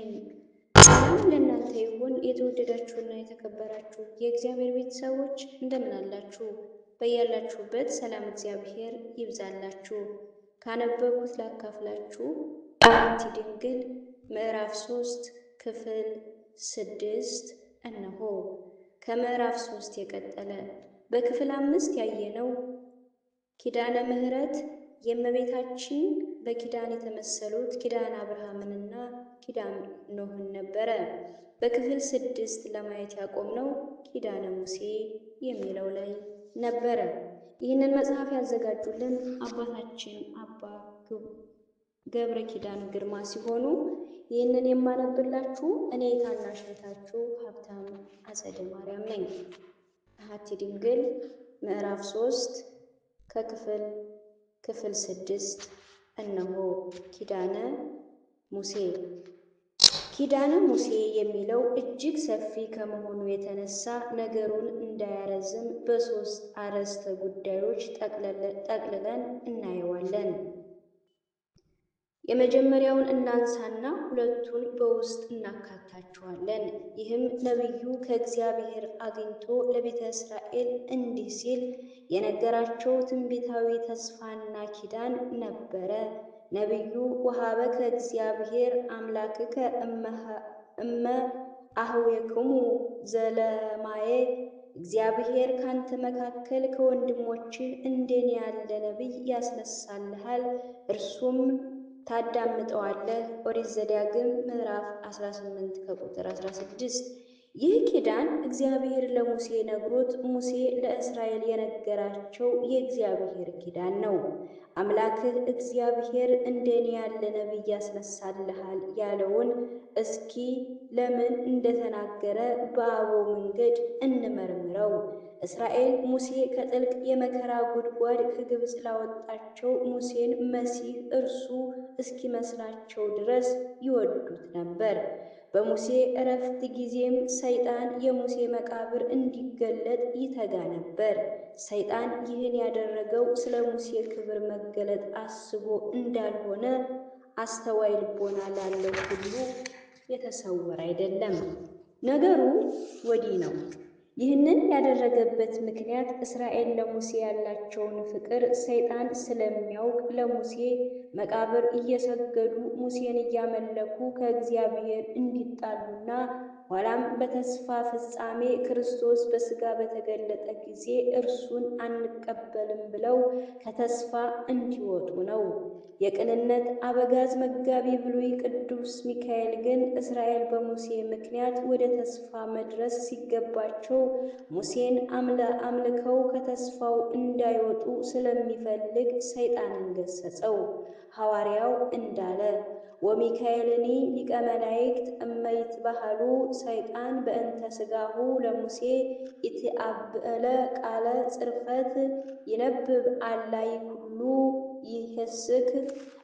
አሜን። ሰላም ለእናንተ ይሁን። የተወደዳችሁና የተከበራችሁ የእግዚአብሔር ቤተሰቦች እንደምን አላችሁ? በያላችሁበት ሰላም እግዚአብሔር ይብዛላችሁ። ካነበብኩት ላካፍላችሁ። አሐቲ ድንግል ምዕራፍ 3 ክፍል 6 እነሆ። ከምዕራፍ 3 የቀጠለ። በክፍል 5 ያየነው ኪዳነ ምሕረት የእመቤታችን በኪዳን የተመሰሉት ኪዳነ አብርሃምንና ኪዳነ ኖህን ነበረ። በክፍል 6 ለማየት ያቆምነው ኪዳነ ሙሴ የሚለው ላይ ነበረ። ይህንን መጽሐፍ ያዘጋጁልን አባታችን አባ ገብረ ኪዳን ግርማ ሲሆኑ ይህንን የማነብላችሁ እኔ ታናሽ እህታችሁ ሀብታም አጸደ ማርያም ነኝ። አሐቲ ድንግል ምዕራፍ 3 ከክፍል ክፍል 6 እነሆ። ኪዳነ ሙሴ። ኪዳነ ሙሴ የሚለው እጅግ ሰፊ ከመሆኑ የተነሳ ነገሩን እንዳያረዝም በሶስት አርዕስተ ጉዳዮች ጠቅልለን እናየዋለን። የመጀመሪያውን እናንሳና ሁለቱን በውስጥ እናካታቸዋለን። ይህም ነቢዩ ከእግዚአብሔር አግኝቶ ለቤተ እስራኤል እንዲህ ሲል የነገራቸው ትንቢታዊ ተስፋና ኪዳን ነበረ። ነቢዩ ወሀበከ እግዚአብሔር አምላክከ እመ አህዌክሙ ዘለማየ፣ እግዚአብሔር ካንተ መካከል ከወንድሞችህ እንደኔ ያለ ነቢይ ያስነሳልሃል፣ እርሱም ታዳምጠዋለህ። ኦሪት ዘዳግም ምዕራፍ 18 ከቁጥር 16። ይህ ኪዳን እግዚአብሔር ለሙሴ ነግሮት ሙሴ ለእስራኤል የነገራቸው የእግዚአብሔር ኪዳን ነው። አምላክህ እግዚአብሔር እንደኔ ያለ ነቢይ ያስነሳልሃል ያለውን እስኪ ለምን እንደተናገረ በአበው መንገድ እንመርምረው። እስራኤል ሙሴ ከጥልቅ የመከራ ጉድጓድ ከግብፅ ላወጣቸው ሙሴን መሲህ እርሱ እስኪመስላቸው ድረስ ይወዱት ነበር። በሙሴ ዕረፍት ጊዜም ሰይጣን የሙሴ መቃብር እንዲገለጥ ይተጋ ነበር። ሰይጣን ይህን ያደረገው ስለ ሙሴ ክብር መገለጥ አስቦ እንዳልሆነ አስተዋይ ልቦና ላለው ሁሉ የተሰወረ አይደለም። ነገሩ ወዲህ ነው። ይህንን ያደረገበት ምክንያት እስራኤል ለሙሴ ያላቸውን ፍቅር ሰይጣን ስለሚያውቅ ለሙሴ መቃብር እየሰገዱ ሙሴን እያመለኩ ከእግዚአብሔር እንዲጣሉና ኋላም በተስፋ ፍጻሜ ክርስቶስ በሥጋ በተገለጠ ጊዜ እርሱን አንቀበልም ብለው ከተስፋ እንዲወጡ ነው። የቅንነት አበጋዝ መጋቢ ብሉይ ቅዱስ ሚካኤል ግን እስራኤል በሙሴ ምክንያት ወደ ተስፋ መድረስ ሲገባቸው ሙሴን አምልከው ከተስፋው እንዳይወጡ ስለሚፈልግ ሰይጣንን ገሰጸው። ሐዋርያው እንዳለ ወሚካኤልኒ ሊቀ መላእክት እመይትበሃሉ ሰይጣን በእንተ ሥጋሁ ለሙሴ ኢትአብዕለ ቃለ ጽርፈት ይነብብ አላይ ኩሉ ይሄስክ።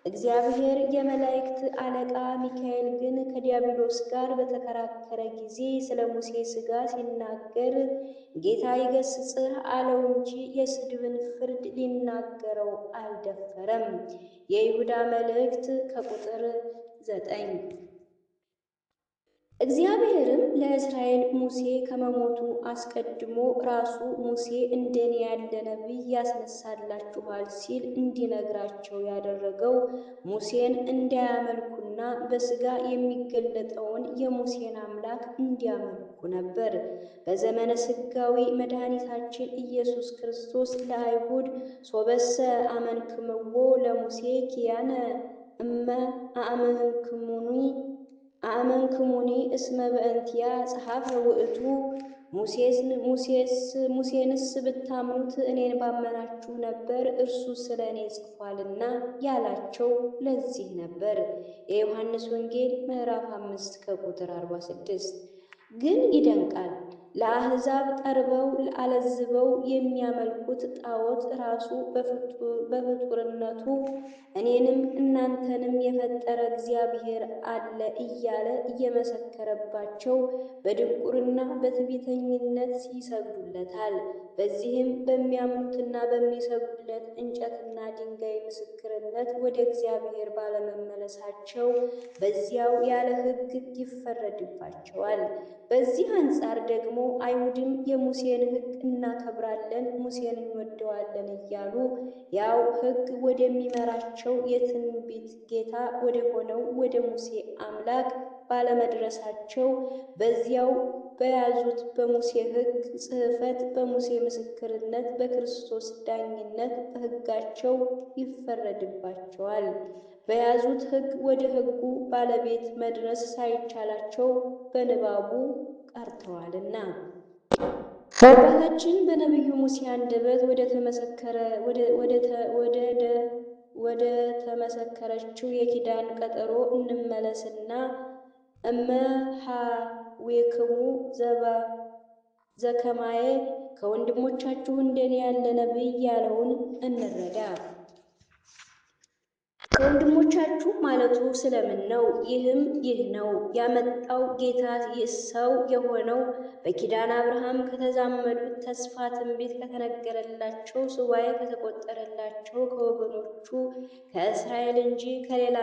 እግዚአብሔር የመላእክት አለቃ ሚካኤል ግን ከዲያብሎስ ጋር በተከራከረ ጊዜ ስለ ሙሴ ሥጋ ሲናገር ጌታ ይገስጽህ አለው እንጂ የስድብን ፍርድ ሊናገረው አልደፈረም። የይሁዳ መልእክት ከቁጥር 9። እግዚአብሔርም ለእስራኤል ሙሴ ከመሞቱ አስቀድሞ ራሱ ሙሴ እንደኔ ያለ ነቢይ ያስነሳላችኋል ሲል እንዲነግራቸው ያደረገው ሙሴን እንዳያመልኩና በሥጋ የሚገለጠውን የሙሴን አምላክ እንዲያመልኩ ነበር። በዘመነ ሥጋዊ መድኃኒታችን ኢየሱስ ክርስቶስ ለአይሁድ ሶበሰ አመንክምዎ ለሙሴ ኪያነ እመ አእመንክሙኒ እስመ በእንቲያ ጸሐፈ ውእቱ፣ ሙሴንስ ብታምኑት እኔን ባመናችሁ ነበር፣ እርሱ ስለ እኔ ጽፏልና ያላቸው ለዚህ ነበር። የዮሐንስ ወንጌል ምዕራፍ 5 ከቁጥር 46። ግን ይደንቃል። ለአሕዛብ ጠርበው አለዝበው የሚያመልኩት ጣዖት ራሱ በፍጡርነቱ እኔንም እናንተንም የፈጠረ እግዚአብሔር አለ እያለ እየመሰከረባቸው በድንቁርና በትዕቢተኝነት ይሰግዱለታል። በዚህም በሚያምኑትና በሚሰግዱለት እንጨትና ድንጋይ ምስክርነት ወደ እግዚአብሔር ባለመመለሳቸው በዚያው ያለ ሕግ ይፈረድባቸዋል። በዚህ አንጻር ደግሞ አይሁድም የሙሴን ሕግ እናከብራለን፣ ሙሴን እንወደዋለን እያሉ ያው ሕግ ወደሚመራቸው የትንቢት ጌታ ወደ ሆነው ወደ ሙሴ አምላክ ባለመድረሳቸው በዚያው በያዙት በሙሴ ሕግ ጽሕፈት በሙሴ ምስክርነት በክርስቶስ ዳኝነት በሕጋቸው ይፈረድባቸዋል። በያዙት ሕግ ወደ ሕጉ ባለቤት መድረስ ሳይቻላቸው በንባቡ ቀርተዋልና። በአባታችን በነቢዩ ሙሴ አንደበት ወደ ተመሰከረችው የኪዳን ቀጠሮ እንመለስና እመሃዌክሙ ዘከማየ ከወንድሞቻችሁ እንደኔ ያለ ነቢይ ያለውን እንረዳ። ከወንድሞቻችሁ ማለቱ ስለምን ነው? ይህም ይህ ነው ያመጣው ጌታ ሰው የሆነው በኪዳን አብርሃም ከተዛመዱት ተስፋ ትንቢት ከተነገረላቸው ሱባዔ ከተቆጠረላቸው ከወገኖቹ ከእስራኤል እንጂ ከሌላ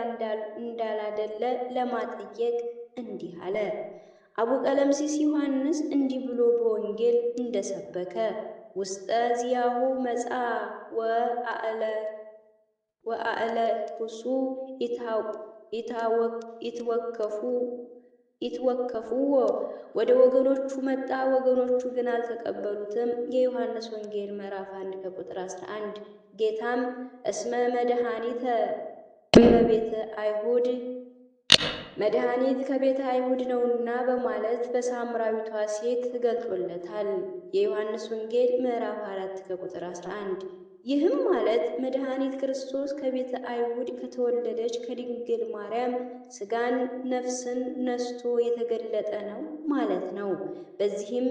እንዳላደለ ለማጠየቅ እንዲህ አለ። አቡ ቀለምሲስ ዮሐንስ እንዲህ ብሎ በወንጌል እንደሰበከ ውስጠ ዚያሁ መጽአ ወአእለኩሱ ይትወከፉዎ ወደ ወገኖቹ መጣ፣ ወገኖቹ ግን አልተቀበሉትም። የዮሐንስ ወንጌል ምዕራፍ 1 ከቁጥር 11። ጌታም እስመ መድኃኒተ እመቤተ አይሁድ መድኃኒት ከቤተ አይሁድ ነውና በማለት በሳምራዊቷ ሴት ገልጦለታል። የዮሐንስ ወንጌል ምዕራፍ 4 ከቁጥር 11። ይህም ማለት መድኃኒት ክርስቶስ ከቤተ አይሁድ ከተወለደች ከድንግል ማርያም ሥጋን ነፍስን ነስቶ የተገለጠ ነው ማለት ነው። በዚህም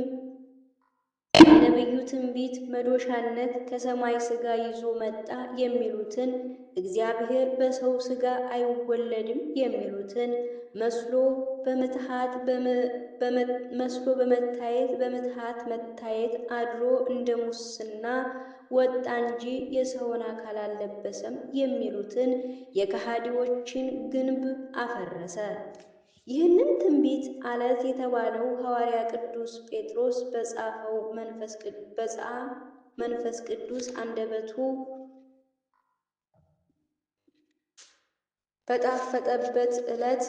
የነቢዩ ትንቢት መዶሻነት ከሰማይ ሥጋ ይዞ መጣ የሚሉትን፣ እግዚአብሔር በሰው ሥጋ አይወለድም የሚሉትን መስሎ በመታየት በምትሃት መታየት አድሮ እንደ ሙስና ወጣ እንጂ የሰውን አካል አልለበሰም የሚሉትን የከሃዲዎችን ግንብ አፈረሰ። ይህንን ትንቢት አለት የተባለው ሐዋርያ ቅዱስ ጴጥሮስ በጻፈው መንፈስ ቅዱስ አንደበቱ በጣፈጠበት ዕለት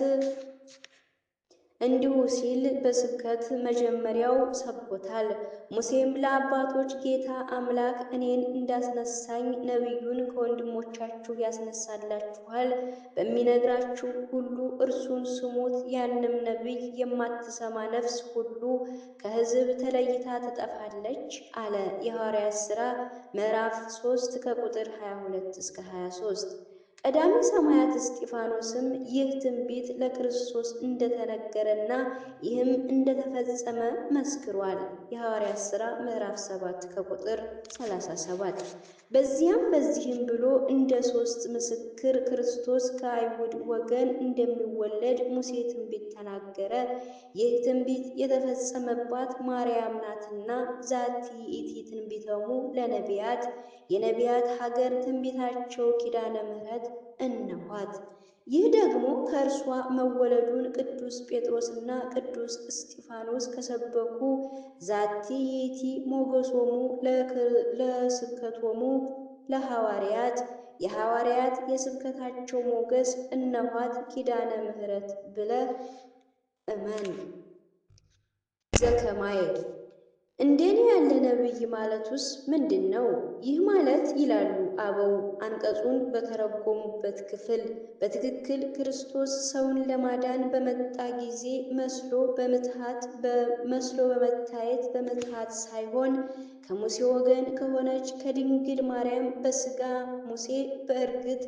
እንዲሁ ሲል በስብከት መጀመሪያው ሰብኮታል። ሙሴም ለአባቶች ጌታ አምላክ እኔን እንዳስነሳኝ ነቢዩን ከወንድሞቻችሁ ያስነሳላችኋል፣ በሚነግራችሁ ሁሉ እርሱን ስሙት። ያንም ነቢይ የማትሰማ ነፍስ ሁሉ ከሕዝብ ተለይታ ትጠፋለች አለ። የሐዋርያት ሥራ ምዕራፍ 3 ከቁጥር 22 እስከ 23። ቀዳሚ ሰማዕት እስጢፋኖስም ይህ ትንቢት ለክርስቶስ እንደተነገረና ይህም እንደተፈጸመ መስክሯል። የሐዋርያት ሥራ ምዕራፍ 7 ከቁጥር 37። በዚያም በዚህም ብሎ እንደ ሦስት ምስክር ክርስቶስ ከአይሁድ ወገን እንደሚወለድ ሙሴ ትንቢት ተናገረ። ይህ ትንቢት የተፈጸመባት ማርያም ናትና ዛቲ ይእቲ ትንቢቶሙ ለነቢያት የነቢያት ሀገር ትንቢታቸው ኪዳነ ምሕረት እነኋት። ይህ ደግሞ ከእርሷ መወለዱን ቅዱስ ጴጥሮስና ቅዱስ እስጢፋኖስ ከሰበኩ ዛቲ ይእቲ ሞገሶሙ ለስብከቶሙ ለሐዋርያት የሐዋርያት የስብከታቸው ሞገስ እነኋት ኪዳነ ምሕረት ብለህ እመን። ዘከማየ እንደኔ ያለ ነቢይ ማለቱስ ምንድን ነው? ይህ ማለት ይላሉ አበው አንቀጹን በተረጎሙበት ክፍል በትክክል ክርስቶስ ሰውን ለማዳን በመጣ ጊዜ መስሎ በምትሃት መስሎ በመታየት በምትሃት ሳይሆን ከሙሴ ወገን ከሆነች ከድንግል ማርያም በሥጋ ሙሴ በእርግጥ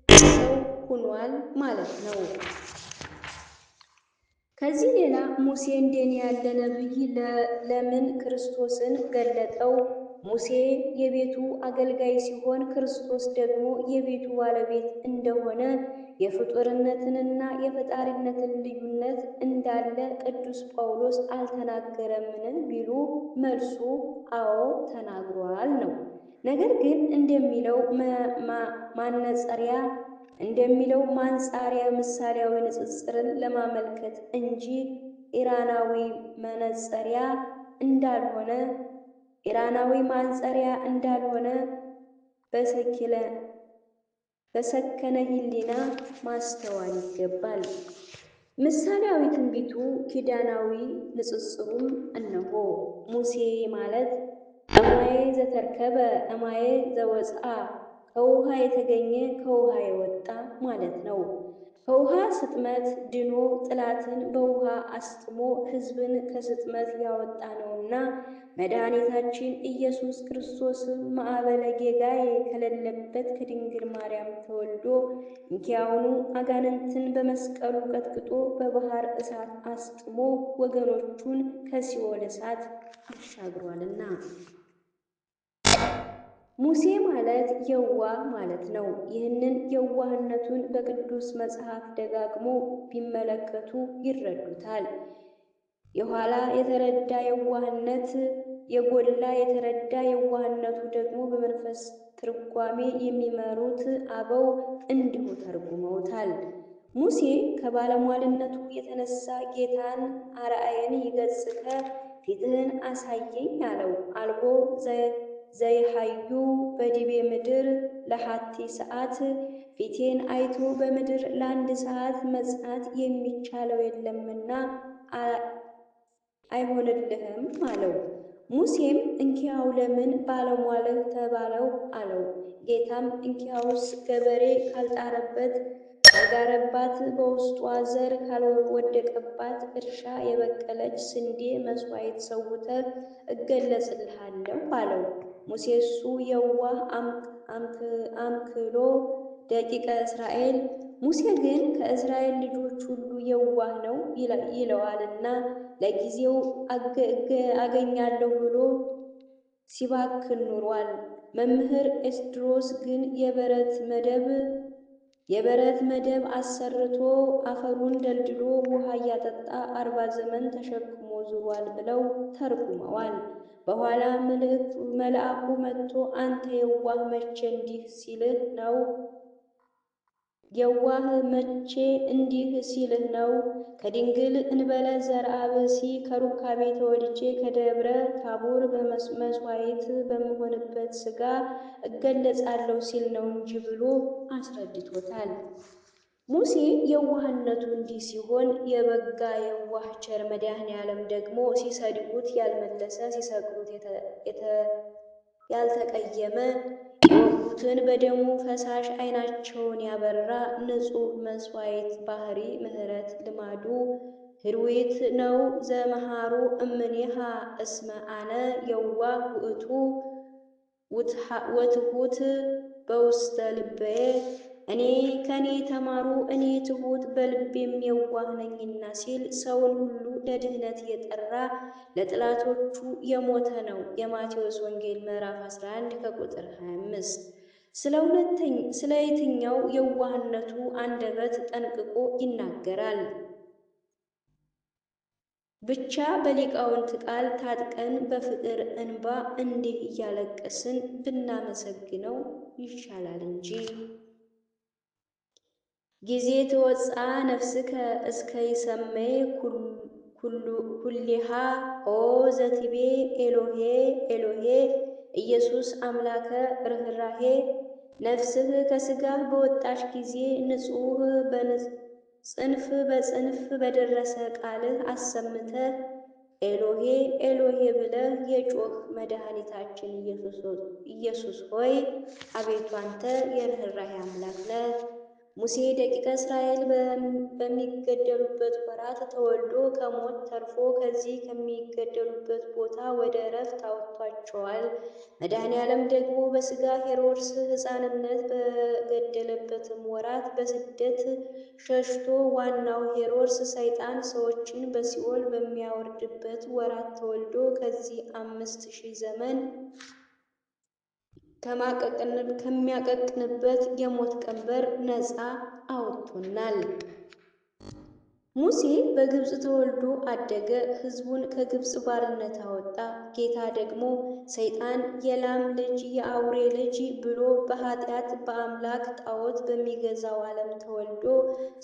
ሰው ሆኗል ማለት ነው። ከዚህ ሌላ ሙሴ እንደኔ ያለ ነቢይ ለምን ክርስቶስን ገለጠው? ሙሴ የቤቱ አገልጋይ ሲሆን ክርስቶስ ደግሞ የቤቱ ባለቤት እንደሆነ የፍጡርነትንና የፈጣሪነትን ልዩነት እንዳለ ቅዱስ ጳውሎስ አልተናገረምን ቢሉ መልሱ አዎ ተናግሯል ነው። ነገር ግን እንደሚለው ማነጸሪያ እንደሚለው ማንጻሪያ ምሳሌያዊ ንጽጽርን ለማመልከት እንጂ ኢራናዊ መነጸሪያ እንዳልሆነ ኢራናዊ ማንጸሪያ እንዳልሆነ በሰከነ ሕሊና ማስተዋል ይገባል። ምሳሌያዊ ትንቢቱ ኪዳናዊ ንጽጽሩም እነሆ። ሙሴ ማለት እማዬ ዘተርከበ እማዬ ዘወፅአ፣ ከውሃ የተገኘ ከውሃ የወጣ ማለት ነው። ከውሃ ስጥመት ድኖ ጥላትን በውሃ አስጥሞ ሕዝብን ከስጥመት ያወጣ ነውና መድኃኒታችን ኢየሱስ ክርስቶስም ማዕበለ ጌጋዬ ከሌለበት ከድንግል ማርያም ተወልዶ እንኪያውኑ አጋንንትን በመስቀሉ ቀጥቅጦ በባህር እሳት አስጥሞ ወገኖቹን ከሲኦል እሳት አሻግሯልና። ሙሴ ማለት የዋህ ማለት ነው። ይህንን የዋህነቱን በቅዱስ መጽሐፍ ደጋግሞ ቢመለከቱ ይረዱታል። የኋላ የተረዳ የዋህነት የጎላ የተረዳ የዋህነቱ ደግሞ በመንፈስ ትርጓሜ የሚመሩት አበው እንዲሁ ተርጉመውታል። ሙሴ ከባለሟልነቱ የተነሳ ጌታን አርአየኒ ገጽከ፣ ፊትህን አሳየኝ አለው። አልቦ ዘይሐዩ በዲቤ ምድር ለሐቲ ሰዓት፣ ፊቴን አይቶ በምድር ለአንድ ሰዓት መጽናት የሚቻለው የለምና አይሆንልህም አለው። ሙሴም እንኪያው ለምን ባለሟልህ ተባለው አለው። ጌታም እንኪያውስ ገበሬ ካልጣረበት ካልጋረባት በውስጧ ዘር ካልወደቀባት እርሻ የበቀለች ስንዴ መሥዋዕት ሰውተህ እገለጽልሃለሁ አለው። ሙሴሱ የዋህ አምክሎ ደቂቀ እስራኤል፣ ሙሴ ግን ከእስራኤል ልጆች ሁሉ የዋህ ነው ይለዋልና ለጊዜው አገኛለሁ ብሎ ሲባክን ኑሯል። መምህር ኤስድሮስ ግን የበረት መደብ አሰርቶ አፈሩን ደልድሎ ውሃ እያጠጣ 40 ዘመን ተሸክሞ ዙሯል ብለው ተርጉመዋል። በኋላ መልአኩ መጥቶ አንተ የዋህ መቼ እንዲህ ሲልህ ነው? የዋህ መቼ እንዲህ ሲልህ ነው? ከድንግል እንበለ ዘርአ ብእሲ ከሩካቤ ተወልጄ ከደብረ ታቦር በመስዋዕት በምሆንበት ሥጋ እገለጻለሁ ሲል ነው እንጂ ብሎ አስረድቶታል። ሙሴ የዋህነቱ እንዲህ ሲሆን የበጋ የዋህ ቸር መድኃኔዓለም ደግሞ ሲሰድቡት ያልመለሰ፣ ሲሰቅሉት ያልተቀየመ፣ የወጉትን በደሙ ፈሳሽ ዓይናቸውን ያበራ ንጹሕ መስዋዕት ባህሪ ምሕረት ልማዱ ህርዊት ነው። ዘመሃሩ እምኔሃ እስመ አነ የዋህ ውእቱ ወትሑት በውስተ ልበየ፣ እኔ ከኔ ተማሩ እኔ ትሑት በልቤም የዋህ ነኝና ሲል ሰውን ሁሉ ለድህነት የጠራ ለጠላቶቹ የሞተ ነው። የማቴዎስ ወንጌል ምዕራፍ 11 ከቁጥር 25። ስለ የትኛው የዋህነቱ አንደበት ጠንቅቆ ይናገራል? ብቻ በሊቃውንት ቃል ታጥቀን በፍቅር እንባ እንዲህ እያለቀስን ብናመሰግነው ይሻላል እንጂ። ጊዜ ትወፅአ ነፍስከ እስከ ይሰመይ ኩሊሃ ኦ ዘትቤ ኤሎሄ ኤሎሄ ኢየሱስ አምላከ ርኅራሄ። ነፍስህ ከሥጋህ በወጣች ጊዜ ንጹሕ ጽንፍ በጽንፍ በደረሰ ቃልህ አሰምተህ ኤሎሄ ኤሎሄ ብለህ የጮህ መድኃኒታችን ኢየሱስ ሆይ፣ አቤቱ አንተ የርኅራኄ አምላክ ነህ። ሙሴ ደቂቀ እስራኤል በሚገደሉበት ወራት ተወልዶ ከሞት ተርፎ ከዚህ ከሚገደሉበት ቦታ ወደ ዕረፍት አውጥቷቸዋል። መድኃኔ ዓለም ደግሞ በሥጋ ሄሮድስ ሕፃንነት በገደለበትም ወራት በስደት ሸሽቶ ዋናው ሄሮድስ ሰይጣን ሰዎችን በሲኦል በሚያወርድበት ወራት ተወልዶ ከዚህ 5000 ዘመን ከሚያቀቅንበት የሞት ቀንበር ነፃ አውጥቶናል። ሙሴ በግብፅ ተወልዶ አደገ። ሕዝቡን ከግብፅ ባርነት አወጣ። ጌታ ደግሞ ሰይጣን የላም ልጅ የአውሬ ልጅ ብሎ በኃጢአት በአምላክ ጣዖት በሚገዛው ዓለም ተወልዶ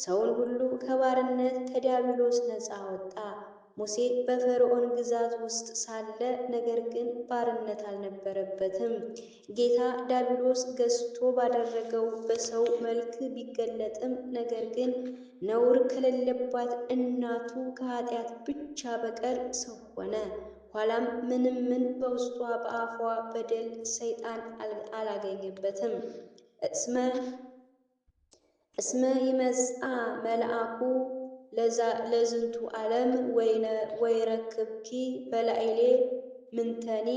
ሰውን ሁሉ ከባርነት ከዲያብሎስ ነፃ አወጣ። ሙሴ በፈርዖን ግዛት ውስጥ ሳለ ነገር ግን ባርነት አልነበረበትም። ጌታ ዲያብሎስ ገዝቶ ባደረገው በሰው መልክ ቢገለጥም ነገር ግን ነውር ከሌለባት እናቱ ከኃጢአት ብቻ በቀር ሰው ሆነ። ኋላም ምንም ምን በውስጧ በአፏ በደል ሰይጣን አላገኘበትም። እስመ ይመጽአ መልአኩ ለዝንቱ ዓለም ወይረክብኪ በላዕሌ ምንተኒ።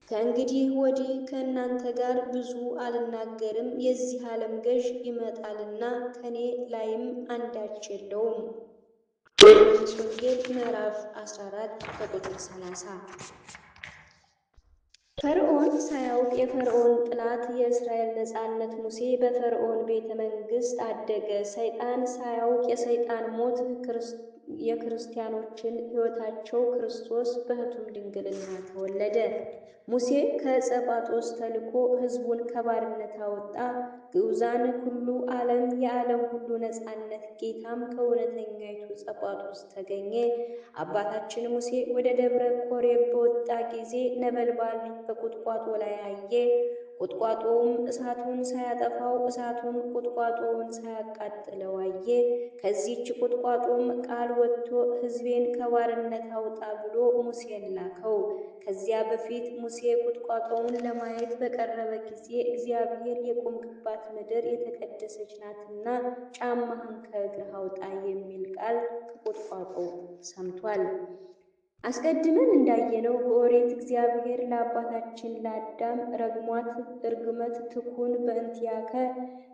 ከእንግዲህ ወዲህ ከእናንተ ጋር ብዙ አልናገርም፣ የዚህ ዓለም ገዥ ይመጣልና ከኔ ላይም አንዳች የለውም። ዮሐንስ ወንጌል ምዕራፍ 14 ከቁጥር 30። ፈርዖን ሳያውቅ የፈርዖን ጥላት የእስራኤል ነፃነት ሙሴ በፈርዖን ቤተ መንግሥት አደገ። ሰይጣን ሳያውቅ የሰይጣን ሞት የክርስቲያኖችን ሕይወታቸው ክርስቶስ በኅቱም ድንግልና ተወለደ። ሙሴ ከዕፀ ጳጦስ ተልኮ ሕዝቡን ከባርነት አወጣ። ግዑዛን ኩሉ ዓለም የዓለም ሁሉ ነፃነት ጌታም ከእውነተኛይቱ ዕፀ ጳጦስ ተገኘ። አባታችን ሙሴ ወደ ደብረ ኮሬብ በወጣ ጊዜ ነበልባል በቁጥቋጦ ላይ አየ። ቁጥቋጦውም እሳቱን ሳያጠፋው እሳቱም ቁጥቋጦውን ሳያቃጥለው አየ። ከዚህች ቁጥቋጦም ቃል ወጥቶ ሕዝቤን ከባርነት አውጣ ብሎ ሙሴን ላከው። ከዚያ በፊት ሙሴ ቁጥቋጦውን ለማየት በቀረበ ጊዜ እግዚአብሔር የቆምክባት ምድር የተቀደሰች ናትና ጫማህን ከእግርህ አውጣ የሚል ቃል ከቁጥቋጦው ሰምቷል። አስቀድመን እንዳየነው በኦሪት እግዚአብሔር ለአባታችን ለአዳም ረግሟት እርግመት ትኩን በእንቲአከ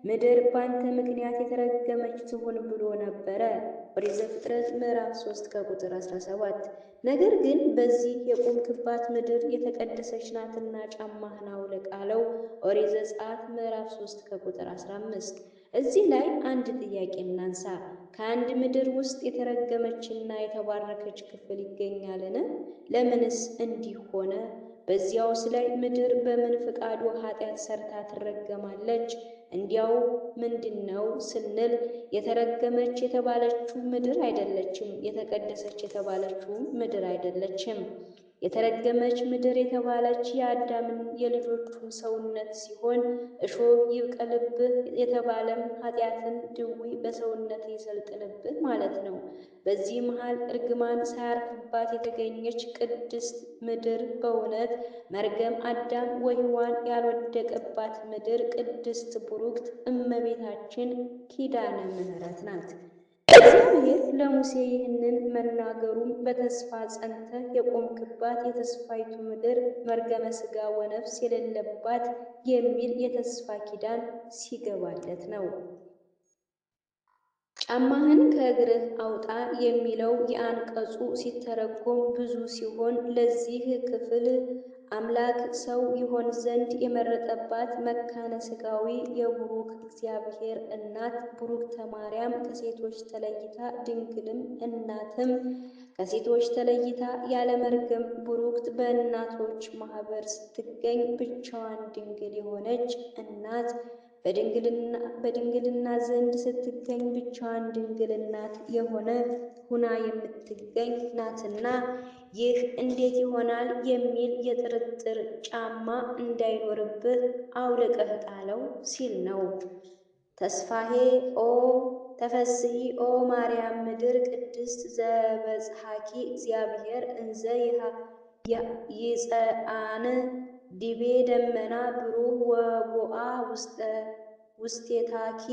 ምድር ባንተ ምክንያት የተረገመች ትሁን ብሎ ነበረ። ኦሪት ዘፍጥረት ምዕራፍ 3 ከቁጥር 17። ነገር ግን በዚህ የቆምክባት ምድር የተቀደሰች ናትና ጫማህን አውልቅ አለው። ኦሪት ዘጸአት ምዕራፍ 3 ከቁጥር 15። እዚህ ላይ አንድ ጥያቄ እናንሳ። ከአንድ ምድር ውስጥ የተረገመችና የተባረከች ክፍል ይገኛልን? ለምንስ እንዲህ ሆነ? በዚያውስ ላይ ምድር በምን ፍቃዱ ኃጢአት ሰርታ ትረገማለች? እንዲያው ምንድን ነው ስንል የተረገመች የተባለችው ምድር አይደለችም፣ የተቀደሰች የተባለችው ምድር አይደለችም። የተረገመች ምድር የተባለች የአዳምን የልጆቹን ሰውነት ሲሆን እሾህ ይብቀልብህ የተባለም ኃጢአትን ድዊ በሰውነት ይሰልጥንብህ ማለት ነው። በዚህ መሃል እርግማን ሳያርፍባት የተገኘች ቅድስት ምድር በእውነት መርገም አዳም ወሔዋን ያልወደቀባት ምድር ቅድስት ቡሩክት እመቤታችን ኪዳነ ምሕረት ናት። እግዚአብሔር ለሙሴ ይህንን መናገሩም በተስፋ ጸንተህ የቆምክባት የተስፋይቱ ምድር መርገመ ሥጋ ወነፍስ የሌለባት የሚል የተስፋ ኪዳን ሲገባለት ነው። ጫማህን ከእግርህ አውጣ የሚለው የአንቀጹ ሲተረጎም ብዙ ሲሆን ለዚህ ክፍል አምላክ ሰው ይሆን ዘንድ የመረጠባት መካነ ሥጋዊ የቡሩክ እግዚአብሔር እናት ቡርክተ ማርያም ከሴቶች ተለይታ ድንግልም እናትም ከሴቶች ተለይታ ያለ መርገም ቡሩክት በእናቶች ማኅበር ስትገኝ ብቻዋን ድንግል የሆነች እናት በድንግልና ዘንድ ስትገኝ ብቻዋን ድንግል እናት የሆነ ሁና የምትገኝ ናትና ይህ እንዴት ይሆናል የሚል የጥርጥር ጫማ እንዳይኖርብህ አውልቀህ ጣለው ሲል ነው። ተስፋሄ ኦ ተፈስሒ ኦ ማርያም ምድር ቅድስት ዘበጽሐኪ እግዚአብሔር እንዘ ይጸአን ዲቤ ደመና ብሩህ ወጎአ ውስቴታኪ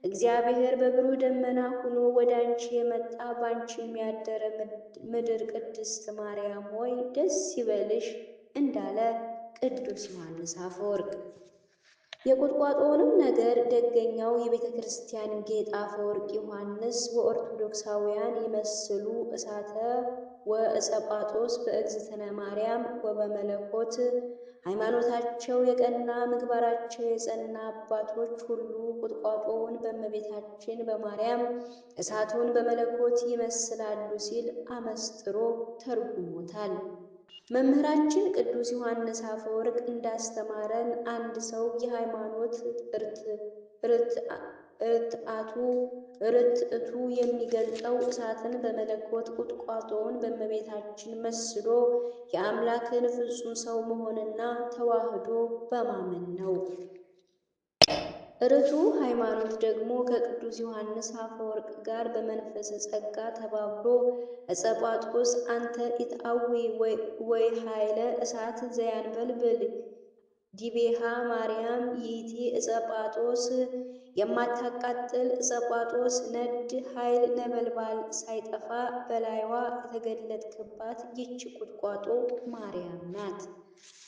እግዚአብሔር በብሩህ ደመና ሆኖ ወደ አንቺ የመጣ በአንቺም ያደረ ምድር ቅድስት ማርያም ሆይ ደስ ይበልሽ እንዳለ ቅዱስ ዮሐንስ አፈወርቅ። የቁጥቋጦውንም ነገር ደገኛው የቤተ ክርስቲያን ጌጥ አፈወርቅ ዮሐንስ ወኦርቶዶክሳውያን ይመስሉ እሳተ ወዕፀ ጳጦስ በእግዝእትነ ማርያም ወበመለኮት ሃይማኖታቸው የቀና ምግባራቸው የጸና አባቶች ሁሉ ቁጥቋጦውን በእመቤታችን በማርያም እሳቱን በመለኮት ይመስላሉ ሲል አመስጥሮ ተርጉሞታል። መምህራችን ቅዱስ ዮሐንስ አፈወርቅ እንዳስተማረን አንድ ሰው የሃይማኖት ርትአቱ ርትዕቱ የሚገልጠው እሳትን በመለኮት ቁጥቋጦውን በእመቤታችን መስሎ የአምላክን ፍጹም ሰው መሆንና ተዋህዶ በማመን ነው። ርቱ ሃይማኖት ደግሞ ከቅዱስ ዮሐንስ አፈወርቅ ጋር በመንፈሰ ጸጋ ተባብሮ ዕፀ ጳጦስ አንተ ኢትአዊ ወይ ኃይለ እሳት ዘያንበልብል ዲቤሃ ማርያም ይእቲ ዕፀ ጳጦስ የማታቃጥል ዕፀ ጳጦስ ነድ ኃይል ነበልባል ሳይጠፋ በላይዋ የተገለጥክባት ይህች ቁጥቋጦ ማርያም ናት።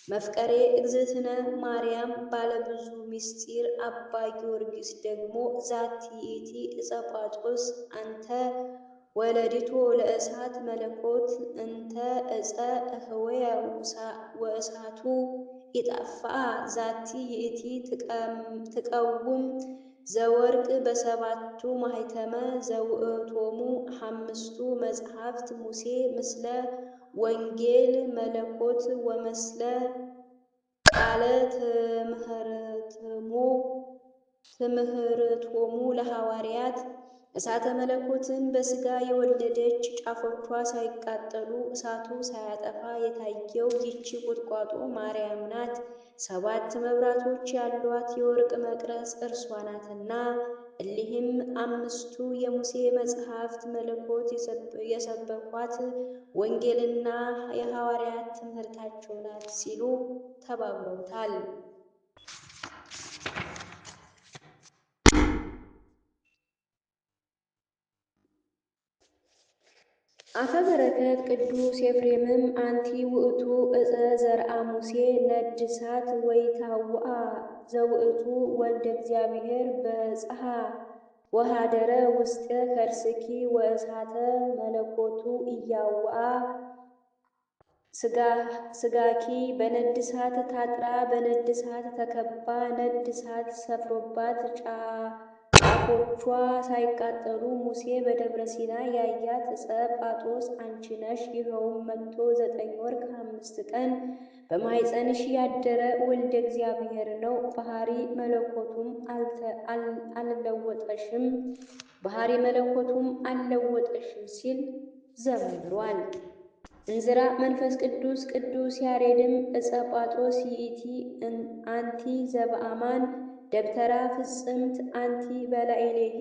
መፍቀሬ እግዝእትነ ማርያም ባለብዙ ምስጢር አባ ጊዮርጊስ ደግሞ ዛቲ ይእቲ ዕፀ ጳጦስ አንተ ወለዲቶ ለእሳት መለኮት እንተ ዕፀ እህወየ ወእሳቱ ኢጠፋ ዛቲ ይእቲ ትቀውም ዘወርቅ በሰባቱ ማኅተመ ዘውእቶሙ ሐምስቱ መጽሐፍት ሙሴ ምስለ ወንጌል መለኮት ወመስለ ቃለ ትምህርቶሙ ለሐዋርያት። እሳተ መለኮትን በሥጋ የወለደች ጫፎቿ ሳይቃጠሉ እሳቱ ሳያጠፋ የታየው ይህች ቁጥቋጦ ማርያም ናት። ሰባት መብራቶች ያሏት የወርቅ መቅረዝ እርሷ ናትና። እሊህም አምስቱ የሙሴ መጽሐፍት መለኮት የሰበኳት ወንጌልና የሐዋርያት ትምህርታቸው ናት ሲሉ ተባብረውታል። አፈ በረከት ቅዱስ ኤፍሬምም አንቲ ውእቱ ዕፀ ዘርአ ሙሴ ነድ እሳት ወይታውአ ዘውእቱ ወልደ እግዚአብሔር በጽሐ ወሃደረ ውስተ ከርስኪ ወእሳተ መለኮቱ እያውአ ስጋኪ። በነድ እሳት ታጥራ በነድ እሳት ተከባ ነድ እሳት ሰፍሮባት ጫፎቿ ሳይቃጠሉ ሙሴ በደብረ ሲና ያያት ዕፀ ጳጦስ አንቺ ነሽ። ይኸውም መጥቶ 9 ወር ከ5 ቀን በማኅፀንሽ ያደረ ወልደ እግዚአብሔር ነው። ባህሪ መለኮቱም አልለወጠሽም ባህሪ መለኮቱም አልለወጠሽም ሲል ዘምሯል። እንዝራ መንፈስ ቅዱስ ቅዱስ ያሬድም ዕፀ ጳጦስ ይእቲ አንቲ ዘበአማን ደብተራ ፍጽምት አንቲ በላዕሌሂ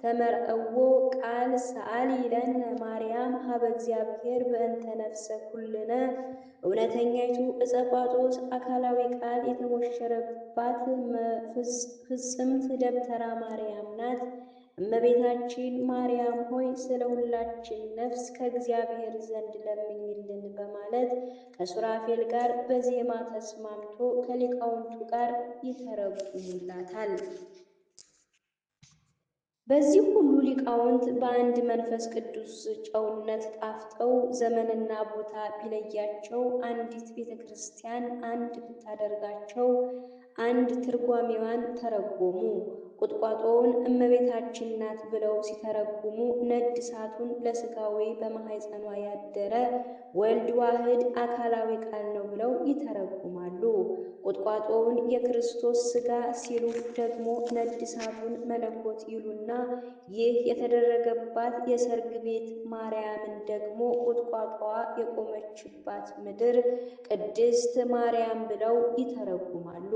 ተመርአዎ ቃል ሰአሊ ለነ ማርያም ሀበ እግዚአብሔር በእንተ ነፍሰ ኩልነ። እውነተኛይቱ ዕፀ ጳጦስ አካላዊ ቃል የተሞሸረባት ፍጽምት ደብተራ ማርያም ናት። እመቤታችን ማርያም ሆይ ስለ ሁላችን ነፍስ ከእግዚአብሔር ዘንድ ለምኝልን በማለት ከሱራፌል ጋር በዜማ ተስማምቶ ከሊቃውንቱ ጋር ይተረጉሙላታል። በዚህ ሁሉ ሊቃውንት በአንድ መንፈስ ቅዱስ ጨውነት ጣፍጠው ዘመንና ቦታ ቢለያቸው አንዲት ቤተ ክርስቲያን አንድ ብታደርጋቸው አንድ ትርጓሜዋን ተረጎሙ። ቁጥቋጦውን እመቤታችን ናት ብለው ሲተረጉሙ ነድ እሳቱን ለሥጋዊ በማኅፀኗ ያደረ ወልድ ዋህድ አካላዊ ቃል ነው ብለው ይተረጉማሉ። ቁጥቋጦውን የክርስቶስ ሥጋ ሲሉ ደግሞ ነድ እሳቱን መለኮት ይሉና ይህ የተደረገባት የሰርግ ቤት ማርያምን ደግሞ ቁጥቋጦዋ የቆመችባት ምድር ቅድስት ማርያም ብለው ይተረጉማሉ።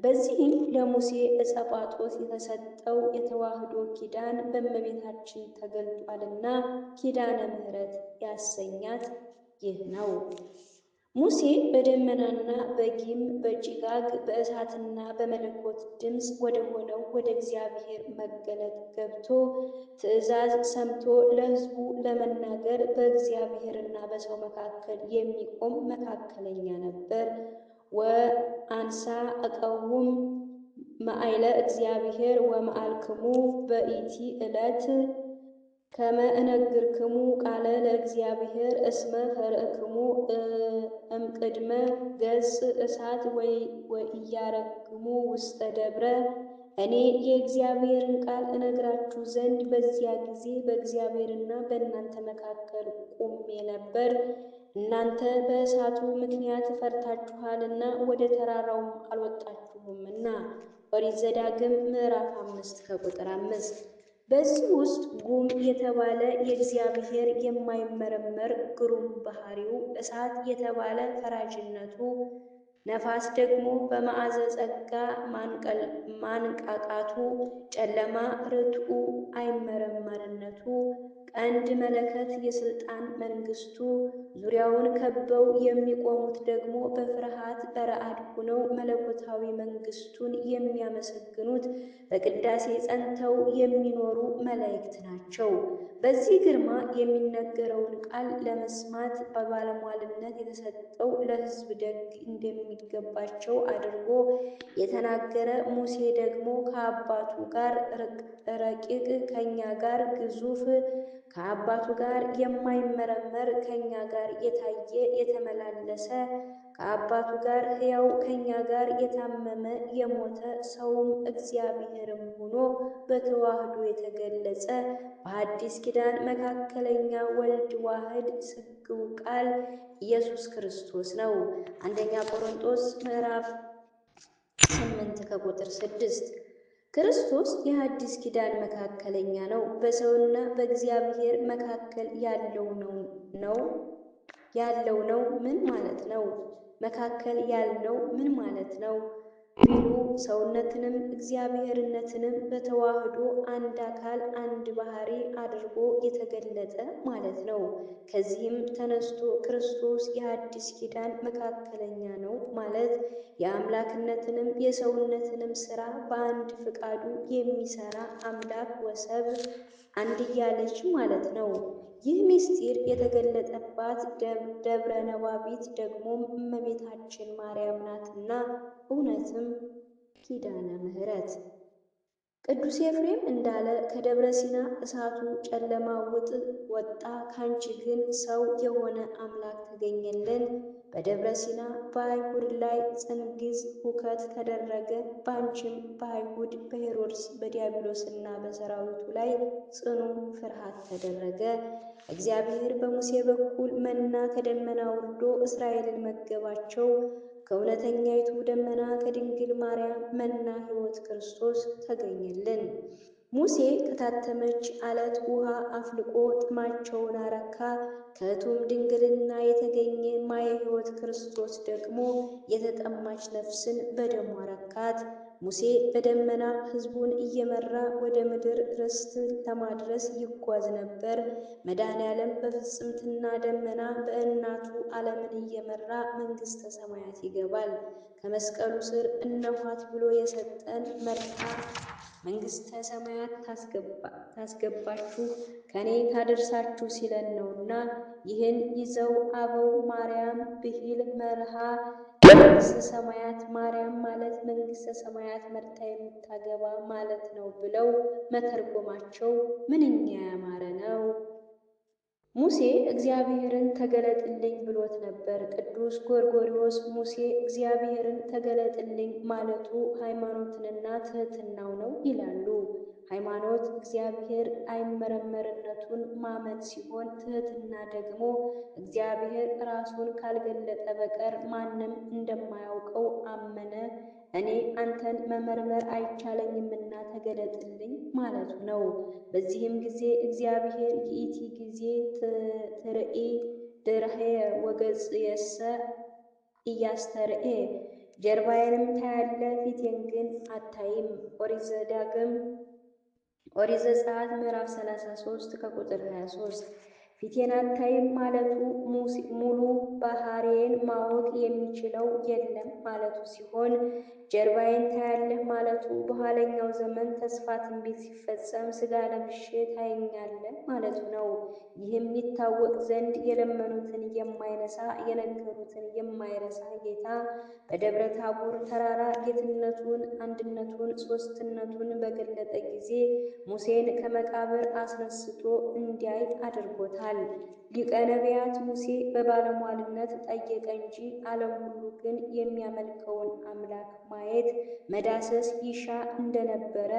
በዚህም ለሙሴ ዕፀ ጳጦስ የተሰጠው የተዋህዶ ኪዳን በእመቤታችን ተገልጧልና ኪዳነ ምሕረት ያሰኛት ይህ ነው። ሙሴ በደመናና በጊም በጭጋግ በእሳትና በመለኮት ድምፅ ወደ ሆነው ወደ እግዚአብሔር መገለጥ ገብቶ ትእዛዝ ሰምቶ ለሕዝቡ ለመናገር በእግዚአብሔርና በሰው መካከል የሚቆም መካከለኛ ነበር። ወአንሳ እቀውም መዓይለ እግዚአብሔር ወመዓልክሙ በኢቲ ዕለት ከመ እነግርክሙ ቃለ ለእግዚአብሔር እስመ ፈርእክሙ እምቅድመ ገጽ እሳት ወኢያረግሙ ውስተ ደብረ። እኔ የእግዚአብሔርን ቃል እነግራችሁ ዘንድ በዚያ ጊዜ በእግዚአብሔርና በእናንተ መካከል ቆሜ ነበር። እናንተ በእሳቱ ምክንያት ፈርታችኋልና ወደ ተራራውም አልወጣችሁምና። ኦሪት ዘዳግም ምዕራፍ 5 ከቁጥር 5። በዚህ ውስጥ ጉም የተባለ የእግዚአብሔር የማይመረመር ግሩም ባህሪው፣ እሳት የተባለ ፈራጅነቱ፣ ነፋስ ደግሞ በመዓዘ ጸጋ ማንቃቃቱ፣ ጨለማ ርቱዕ አይመረመርነቱ፣ ቀንድ መለከት የሥልጣን መንግስቱ፣ ዙሪያውን ከበው የሚቆሙት ደግሞ በፍርሃት በረአድ ሆነው መለኮታዊ መንግስቱን የሚያመሰግኑት በቅዳሴ ጸንተው የሚኖሩ መላእክት ናቸው። በዚህ ግርማ የሚነገረውን ቃል ለመስማት በባለሟልነት የተሰጠው ለሕዝብ ደግ እንደሚገባቸው አድርጎ የተናገረ ሙሴ ደግሞ ከአባቱ ጋር ረቂቅ ከእኛ ጋር ግዙፍ፣ ከአባቱ ጋር የማይመረመር ከእኛ ጋር የታየ የተመላለሰ፣ ከአባቱ ጋር ሕያው ከእኛ ጋር የታመመ የሞተ፣ ሰውም እግዚአብሔርም ሆኖ በተዋህዶ የተገለጸ በሐዲስ ኪዳን መካከለኛ ወልድ ዋህድ ስግው ቃል ኢየሱስ ክርስቶስ ነው። አንደኛ ቆሮንቶስ ምዕራፍ 8 ከቁጥር 6። ክርስቶስ የሐዲስ ኪዳን መካከለኛ ነው። በሰውና በእግዚአብሔር መካከል ያለው ነው ያለው ነው ምን ማለት ነው? መካከል ያልነው ምን ማለት ነው ቢሉ፣ ሰውነትንም እግዚአብሔርነትንም በተዋህዶ አንድ አካል አንድ ባህሪ አድርጎ የተገለጠ ማለት ነው። ከዚህም ተነስቶ ክርስቶስ የሐዲስ ኪዳን መካከለኛ ነው ማለት የአምላክነትንም የሰውነትንም ሥራ በአንድ ፍቃዱ የሚሠራ አምላክ ወሰብ አንድያ ልጅ ማለት ነው። ይህ ምስጢር የተገለጠባት ደብረ ነባቢት ደግሞም እመቤታችን ማርያም ናትና እውነትም ኪዳነ ምሕረት። ቅዱስ ኤፍሬም እንዳለ ከደብረ ሲና እሳቱ ጨለማ ውጥ ወጣ፣ ካንቺ ግን ሰው የሆነ አምላክ ተገኘልን። በደብረ ሲና በአይሁድ ላይ ጽንግዝ ሁከት ተደረገ፣ በአንቺም በአይሁድ በሄሮድስ በዲያብሎስና በሰራዊቱ ላይ ጽኑ ፍርሃት ተደረገ። እግዚአብሔር በሙሴ በኩል መና ከደመና ወርዶ እስራኤልን መገባቸው። ከእውነተኛይቱ ደመና ከድንግል ማርያም መና ሕይወት ክርስቶስ ተገኘልን። ሙሴ ከታተመች ዓለት ውሃ አፍልቆ ጥማቸውን አረካ። ከሕቱም ድንግልና የተገኘ ማየ ሕይወት ክርስቶስ ደግሞ የተጠማች ነፍስን በደሙ አረካት። ሙሴ በደመና ሕዝቡን እየመራ ወደ ምድር ርስት ለማድረስ ይጓዝ ነበር። መድኃኔዓለም በፍጽምትና ደመና በእናቱ ዓለምን እየመራ መንግሥተ ሰማያት ይገባል። ከመስቀሉ ስር እነኋት ብሎ የሰጠን መርታ መንግሥተ ሰማያት ታስገባችሁ ከኔ ታደርሳችሁ ሲለን ነውና፣ ይህን ይዘው አበው ማርያም ብሂል መርሃ ለመንግሥተ ሰማያት፣ ማርያም ማለት መንግሥተ ሰማያት መርታ የምታገባ ማለት ነው ብለው መተርጎማቸው ምንኛ ያማረ ነው። ሙሴ እግዚአብሔርን ተገለጥልኝ ብሎት ነበር። ቅዱስ ጎርጎርዮስ ሙሴ እግዚአብሔርን ተገለጥልኝ ማለቱ ሃይማኖትንና ትሕትናው ነው ይላሉ። ሃይማኖት እግዚአብሔር አይመረመርነቱን ማመን ሲሆን፣ ትሕትና ደግሞ እግዚአብሔር ራሱን ካልገለጠ በቀር ማንም እንደማያውቀው አመነ። እኔ አንተን መመርመር አይቻለኝምና ተገለጥልኝ ማለቱ ነው። በዚህም ጊዜ እግዚአብሔር ይእቲ ጊዜ ትርኢ ድርሄ ወገጽየሰ ኢያስተርኤ፣ ጀርባዬንም ታያለ ፊቴን ግን አታይም። ኦሪት ዘዳግም ኦሪት ዘጸአት ምዕራፍ 33 ከቁጥር 23። ፊቴን አታይም ማለቱ ሙሉ ባህሪዬን ማወቅ የሚችለው የለም ማለቱ ሲሆን፣ ጀርባዬን ታያለህ ማለቱ በኋለኛው ዘመን ተስፋ ትንቢት ሲፈጸም ሥጋ ለብሼ ታየኛለህ ማለቱ ነው። ይህም ይታወቅ ዘንድ የለመኑትን የማይነሳ የነገሩትን የማይረሳ ጌታ በደብረ ታቦር ተራራ ጌትነቱን፣ አንድነቱን፣ ሦስትነቱን በገለጠ ጊዜ ሙሴን ከመቃብር አስነስቶ እንዲያይ አድርጎታል። ሊቀ ነቢያት ሙሴ በባለሟልነት ጠየቀ እንጂ ዓለም ሁሉ ግን የሚያመልከውን አምላክ ማየት መዳሰስ ይሻ እንደነበረ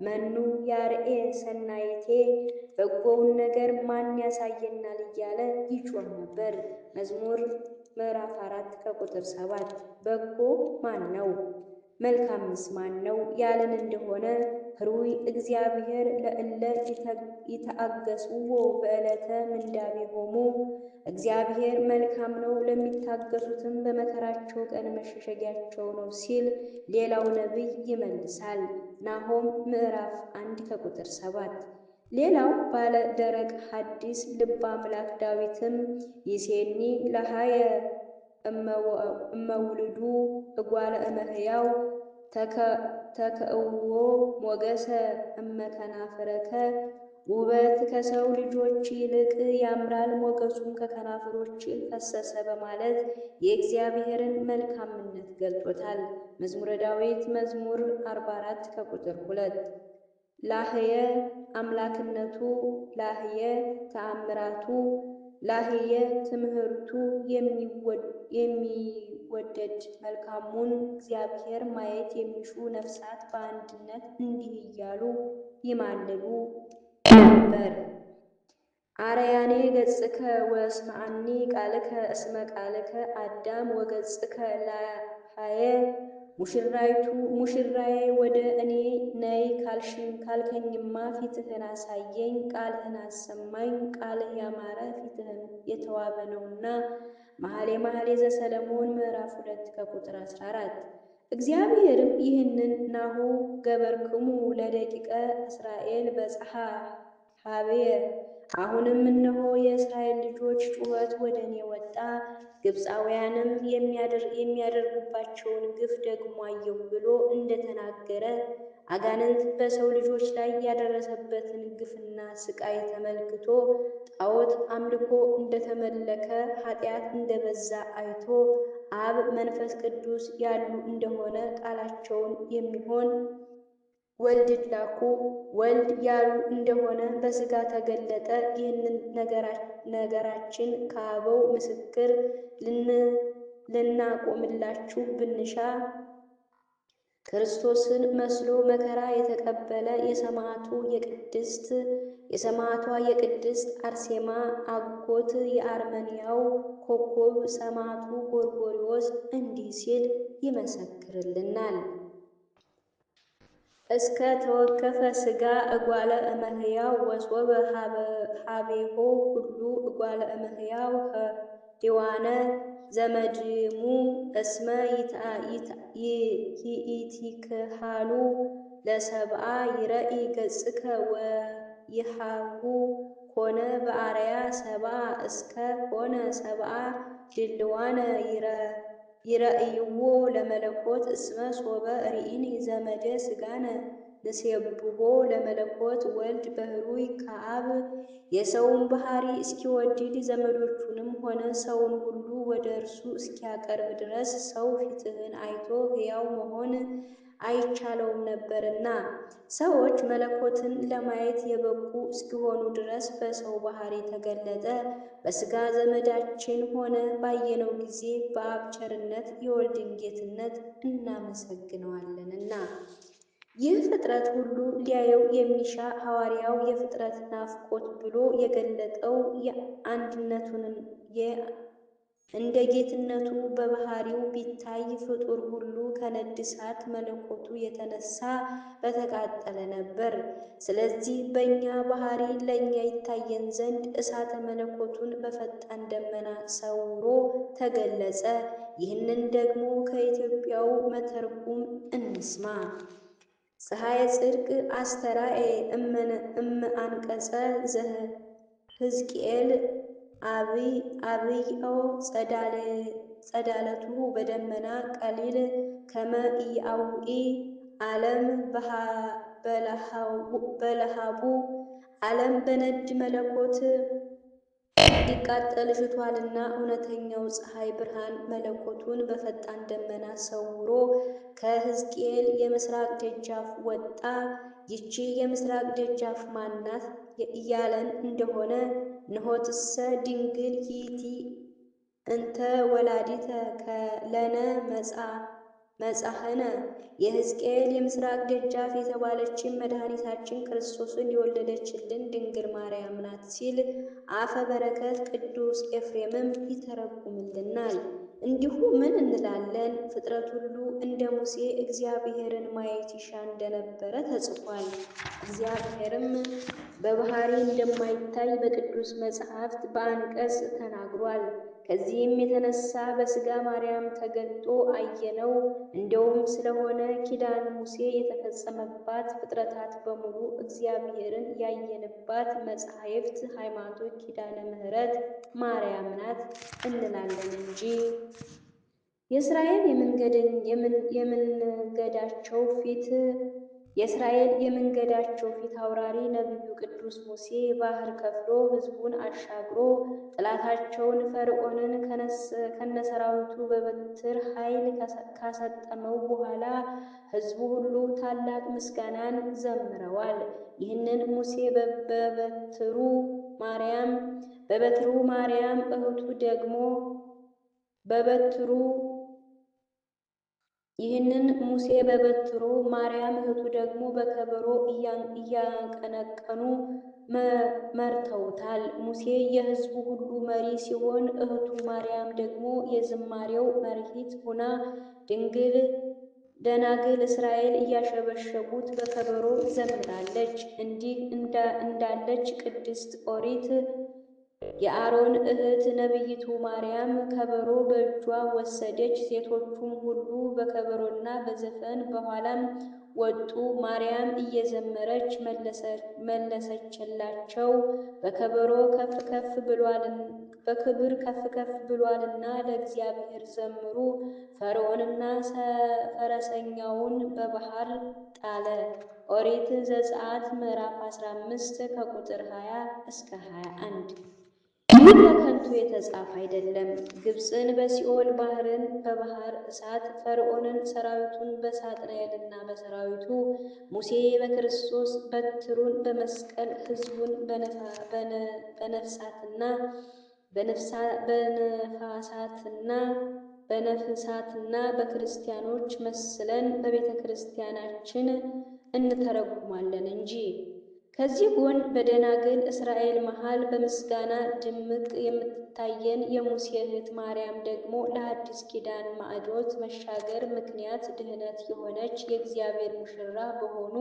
መኑ ያርኤ ሰናይቴ፣ በጎውን ነገር ማን ያሳየናል እያለ ይጮህ ነበር። መዝሙር ምዕራፍ 4 ከቁጥር 7። በጎ ማን ነው? መልካምስ ማን ነው? ያለን እንደሆነ ህሩይ እግዚአብሔር ለእለ ይተአገስዎ በዕለተ ምንዳቤሆሙ፣ እግዚአብሔር መልካም ነው ለሚታገሱትም በመከራቸው ቀን መሸሸጊያቸው ነው ሲል ሌላው ነቢይ ይመልሳል። ናሆም ምዕራፍ 1 ከቁጥር 7። ሌላው ባለ ደረቅ ሐዲስ ልበ አምላክ ዳዊትም ይሴኒ ለሃየ እመውልዱ እጓለ እመሕያው ተከእዎ ሞገሰ እመከናፍረከ፣ ውበት ከሰው ልጆች ይልቅ ያምራል ሞገሱም ከከናፍሮች ፈሰሰ በማለት የእግዚአብሔርን መልካምነት ገልጦታል። መዝሙረ ዳዊት መዝሙር 44 ከቁጥር 2። ላህየ አምላክነቱ፣ ላህየ ተአምራቱ፣ ላህየ ትምህርቱ የሚወደድ መልካሙን እግዚአብሔር ማየት የሚሹ ነፍሳት በአንድነት እንዲህ እያሉ ይማልዱ ነበር። አርያኔ ገጽከ ወስምዓኒ ቃልከ እስመ ቃልከ አዳም ወገጽከ ላሃየ፣ ሙሽራይቱ ሙሽራዬ ወደ እኔ ነይ ካልሽኝ ካልከኝማ ፊትህን አሳየኝ፣ ቃልህን አሰማኝ፣ ቃልህ ያማረ ፊትህም የተዋበ ነውና። መኃልየ መኃልይ ዘሰሎሞን ምዕራፍ 2 ከቁጥር 14። እግዚአብሔርም ይህንን ናሁ ገበርክሙ ለደቂቀ እስራኤል በጽሐ ሀብየ፣ አሁንም እነሆ የእስራኤል ልጆች ጩኸት ወደ እኔ ወጣ፣ ግብፃውያንም የሚያደርጉባቸውን ግፍ ደግሞ አየሁ ብሎ እንደተናገረ አጋንንት በሰው ልጆች ላይ ያደረሰበትን ግፍና ስቃይ ተመልክቶ፣ ጣዖት አምልኮ እንደተመለከ ኃጢአት እንደበዛ አይቶ አብ መንፈስ ቅዱስ ያሉ እንደሆነ ቃላቸውን የሚሆን ወልድን ላኩ። ወልድ ያሉ እንደሆነ በሥጋ ተገለጠ። ይህንን ነገራችን ከአበው ምስክር ልናቆምላችሁ ብንሻ ክርስቶስን መስሎ መከራ የተቀበለ የሰማዕቱ የቅድስት የሰማዕቷ የቅድስት አርሴማ አጎት የአርመንያው ኮከብ ሰማዕቱ ጎርጎርዮስ እንዲህ ሲል ይመሰክርልናል። እስከ ተወከፈ ሥጋ እጓለ እመሕያው ወሶበ ሀቤሆ ሁሉ እጓለ እመሕያው ሔዋነ ዘመድሙ እስመ ይኢቲክሃሉ ለሰብአ ይረኢ ገጽከ ወይሃሁ ኮነ በአርያ ሰብአ እስከ ኮነ ሰብአ ድልዋነ ይረእይዎ ለመለኮት እስመ ሶበ ርኢኒ ዘመደ ሥጋነ ንሴብሖ ለመለኮት ወልድ በህሩይ ከአብ፣ የሰውን ባህሪ እስኪወድድ ዘመዶቹንም ሆነ ሰውን ሁሉ ወደ እርሱ እስኪያቀርብ ድረስ ሰው ፊትህን አይቶ ሕያው መሆን አይቻለውም ነበርና፣ ሰዎች መለኮትን ለማየት የበቁ እስኪሆኑ ድረስ በሰው ባህሪ ተገለጠ። በሥጋ ዘመዳችን ሆነ። ባየነው ጊዜ በአብ ቸርነት የወልድን ጌትነት እናመሰግነዋለንና። ይህ ፍጥረት ሁሉ ሊያየው የሚሻ ሐዋርያው የፍጥረት ናፍቆት ብሎ የገለጠው አንድነቱን እንደ ጌትነቱ በባህሪው ቢታይ ፍጡር ሁሉ ከነድ እሳት መለኮቱ የተነሳ በተቃጠለ ነበር። ስለዚህ በእኛ ባህሪ ለእኛ ይታየን ዘንድ እሳተ መለኮቱን በፈጣን ደመና ሰውሮ ተገለጸ። ይህንን ደግሞ ከኢትዮጵያው መተርጉም እንስማ። ፀሐየ ጽድቅ አስተራኤ እመ አንቀጸ ሕዝቅኤል አብይኦ ጸዳለቱ በደመና ቀሊል ከመ ኢያውኢ ዓለም በለሃቡ ዓለም በነድ መለኮት ሊቃጠል ሽቷልና እውነተኛው ፀሐይ ብርሃን መለኮቱን በፈጣን ደመና ሰውሮ ከሕዝቅኤል የምስራቅ ደጃፍ ወጣ። ይቺ የምስራቅ ደጃፍ ማናት እያለን እንደሆነ ንሆትሰ ድንግል ይእቲ እንተ ወላዲተ ለነ መጻሕነ የሕዝቅኤል የምስራቅ ደጃፍ የተባለችን መድኃኒታችን ክርስቶስን የወለደችልን ድንግል ማርያም ናት ሲል አፈ በረከት ቅዱስ ኤፍሬምም ይተረጉምልናል። እንዲሁ ምን እንላለን? ፍጥረት ሁሉ እንደ ሙሴ እግዚአብሔርን ማየት ይሻ እንደነበረ ተጽፏል። እግዚአብሔርም በባህሪ እንደማይታይ በቅዱስ መጽሐፍት በአንቀጽ ተናግሯል። ከዚህም የተነሳ በሥጋ ማርያም ተገልጦ አየነው። እንደውም ስለሆነ ኪዳን ሙሴ የተፈጸመባት ፍጥረታት በሙሉ እግዚአብሔርን ያየንባት መጻሕፍት ሃይማኖት ኪዳነ ምሕረት ማርያም ናት እንላለን እንጂ። የእስራኤል የመንገዳቸው ፊት የእስራኤል የመንገዳቸው ፊት አውራሪ ነቢዩ ቅዱስ ሙሴ ባህር ከፍሎ ሕዝቡን አሻግሮ ጠላታቸውን ፈርዖንን ከነሰራዊቱ በበትር ኃይል ካሰጠመው በኋላ ሕዝቡ ሁሉ ታላቅ ምስጋናን ዘምረዋል። ይህንን ሙሴ በበትሩ ማርያም በበትሩ ማርያም እህቱ ደግሞ በበትሩ ይህንን ሙሴ በበትሩ ማርያም እህቱ ደግሞ በከበሮ እያቀነቀኑ መርተውታል። ሙሴ የሕዝቡ ሁሉ መሪ ሲሆን እህቱ ማርያም ደግሞ የዝማሬው መርሂት ሆና ድንግል ደናግል እስራኤል እያሸበሸቡት በከበሮ ዘምራለች። እንዲህ እንዳለች ቅድስት ኦሪት የአሮን እህት ነቢይቱ ማርያም ከበሮ በእጇ ወሰደች። ሴቶቹም ሁሉ በከበሮና በዘፈን በኋላም ወጡ። ማርያም እየዘመረች መለሰችላቸው። በከበሮ ከፍ ከፍ በክብር ከፍ ከፍ ብሏልና ለእግዚአብሔር ዘምሩ። ፈርዖንና ፈረሰኛውን በባህር ጣለ። ኦሪት ዘጸአት ምዕራፍ 15 ከቁጥር 20 እስከ 21። ይህ ለከንቱ የተጻፈ አይደለም። ግብፅን በሲኦል ባህርን በባህር እሳት ፈርዖንን ሰራዊቱን በሳጥናኤልና በሰራዊቱ ሙሴ በክርስቶስ በትሩን በመስቀል ሕዝቡን በነፍሳትና በነፋሳትና በነፍሳትና በክርስቲያኖች መስለን በቤተ ክርስቲያናችን እንተረጉማለን እንጂ። ከዚህ ጎን በደናግል እስራኤል መሃል በምስጋና ድምቅ የምትታየን የሙሴ እህት ማርያም ደግሞ ለሐዲስ ኪዳን ማዕዶት መሻገር ምክንያት ድኅነት የሆነች የእግዚአብሔር ሙሽራ በሆኑ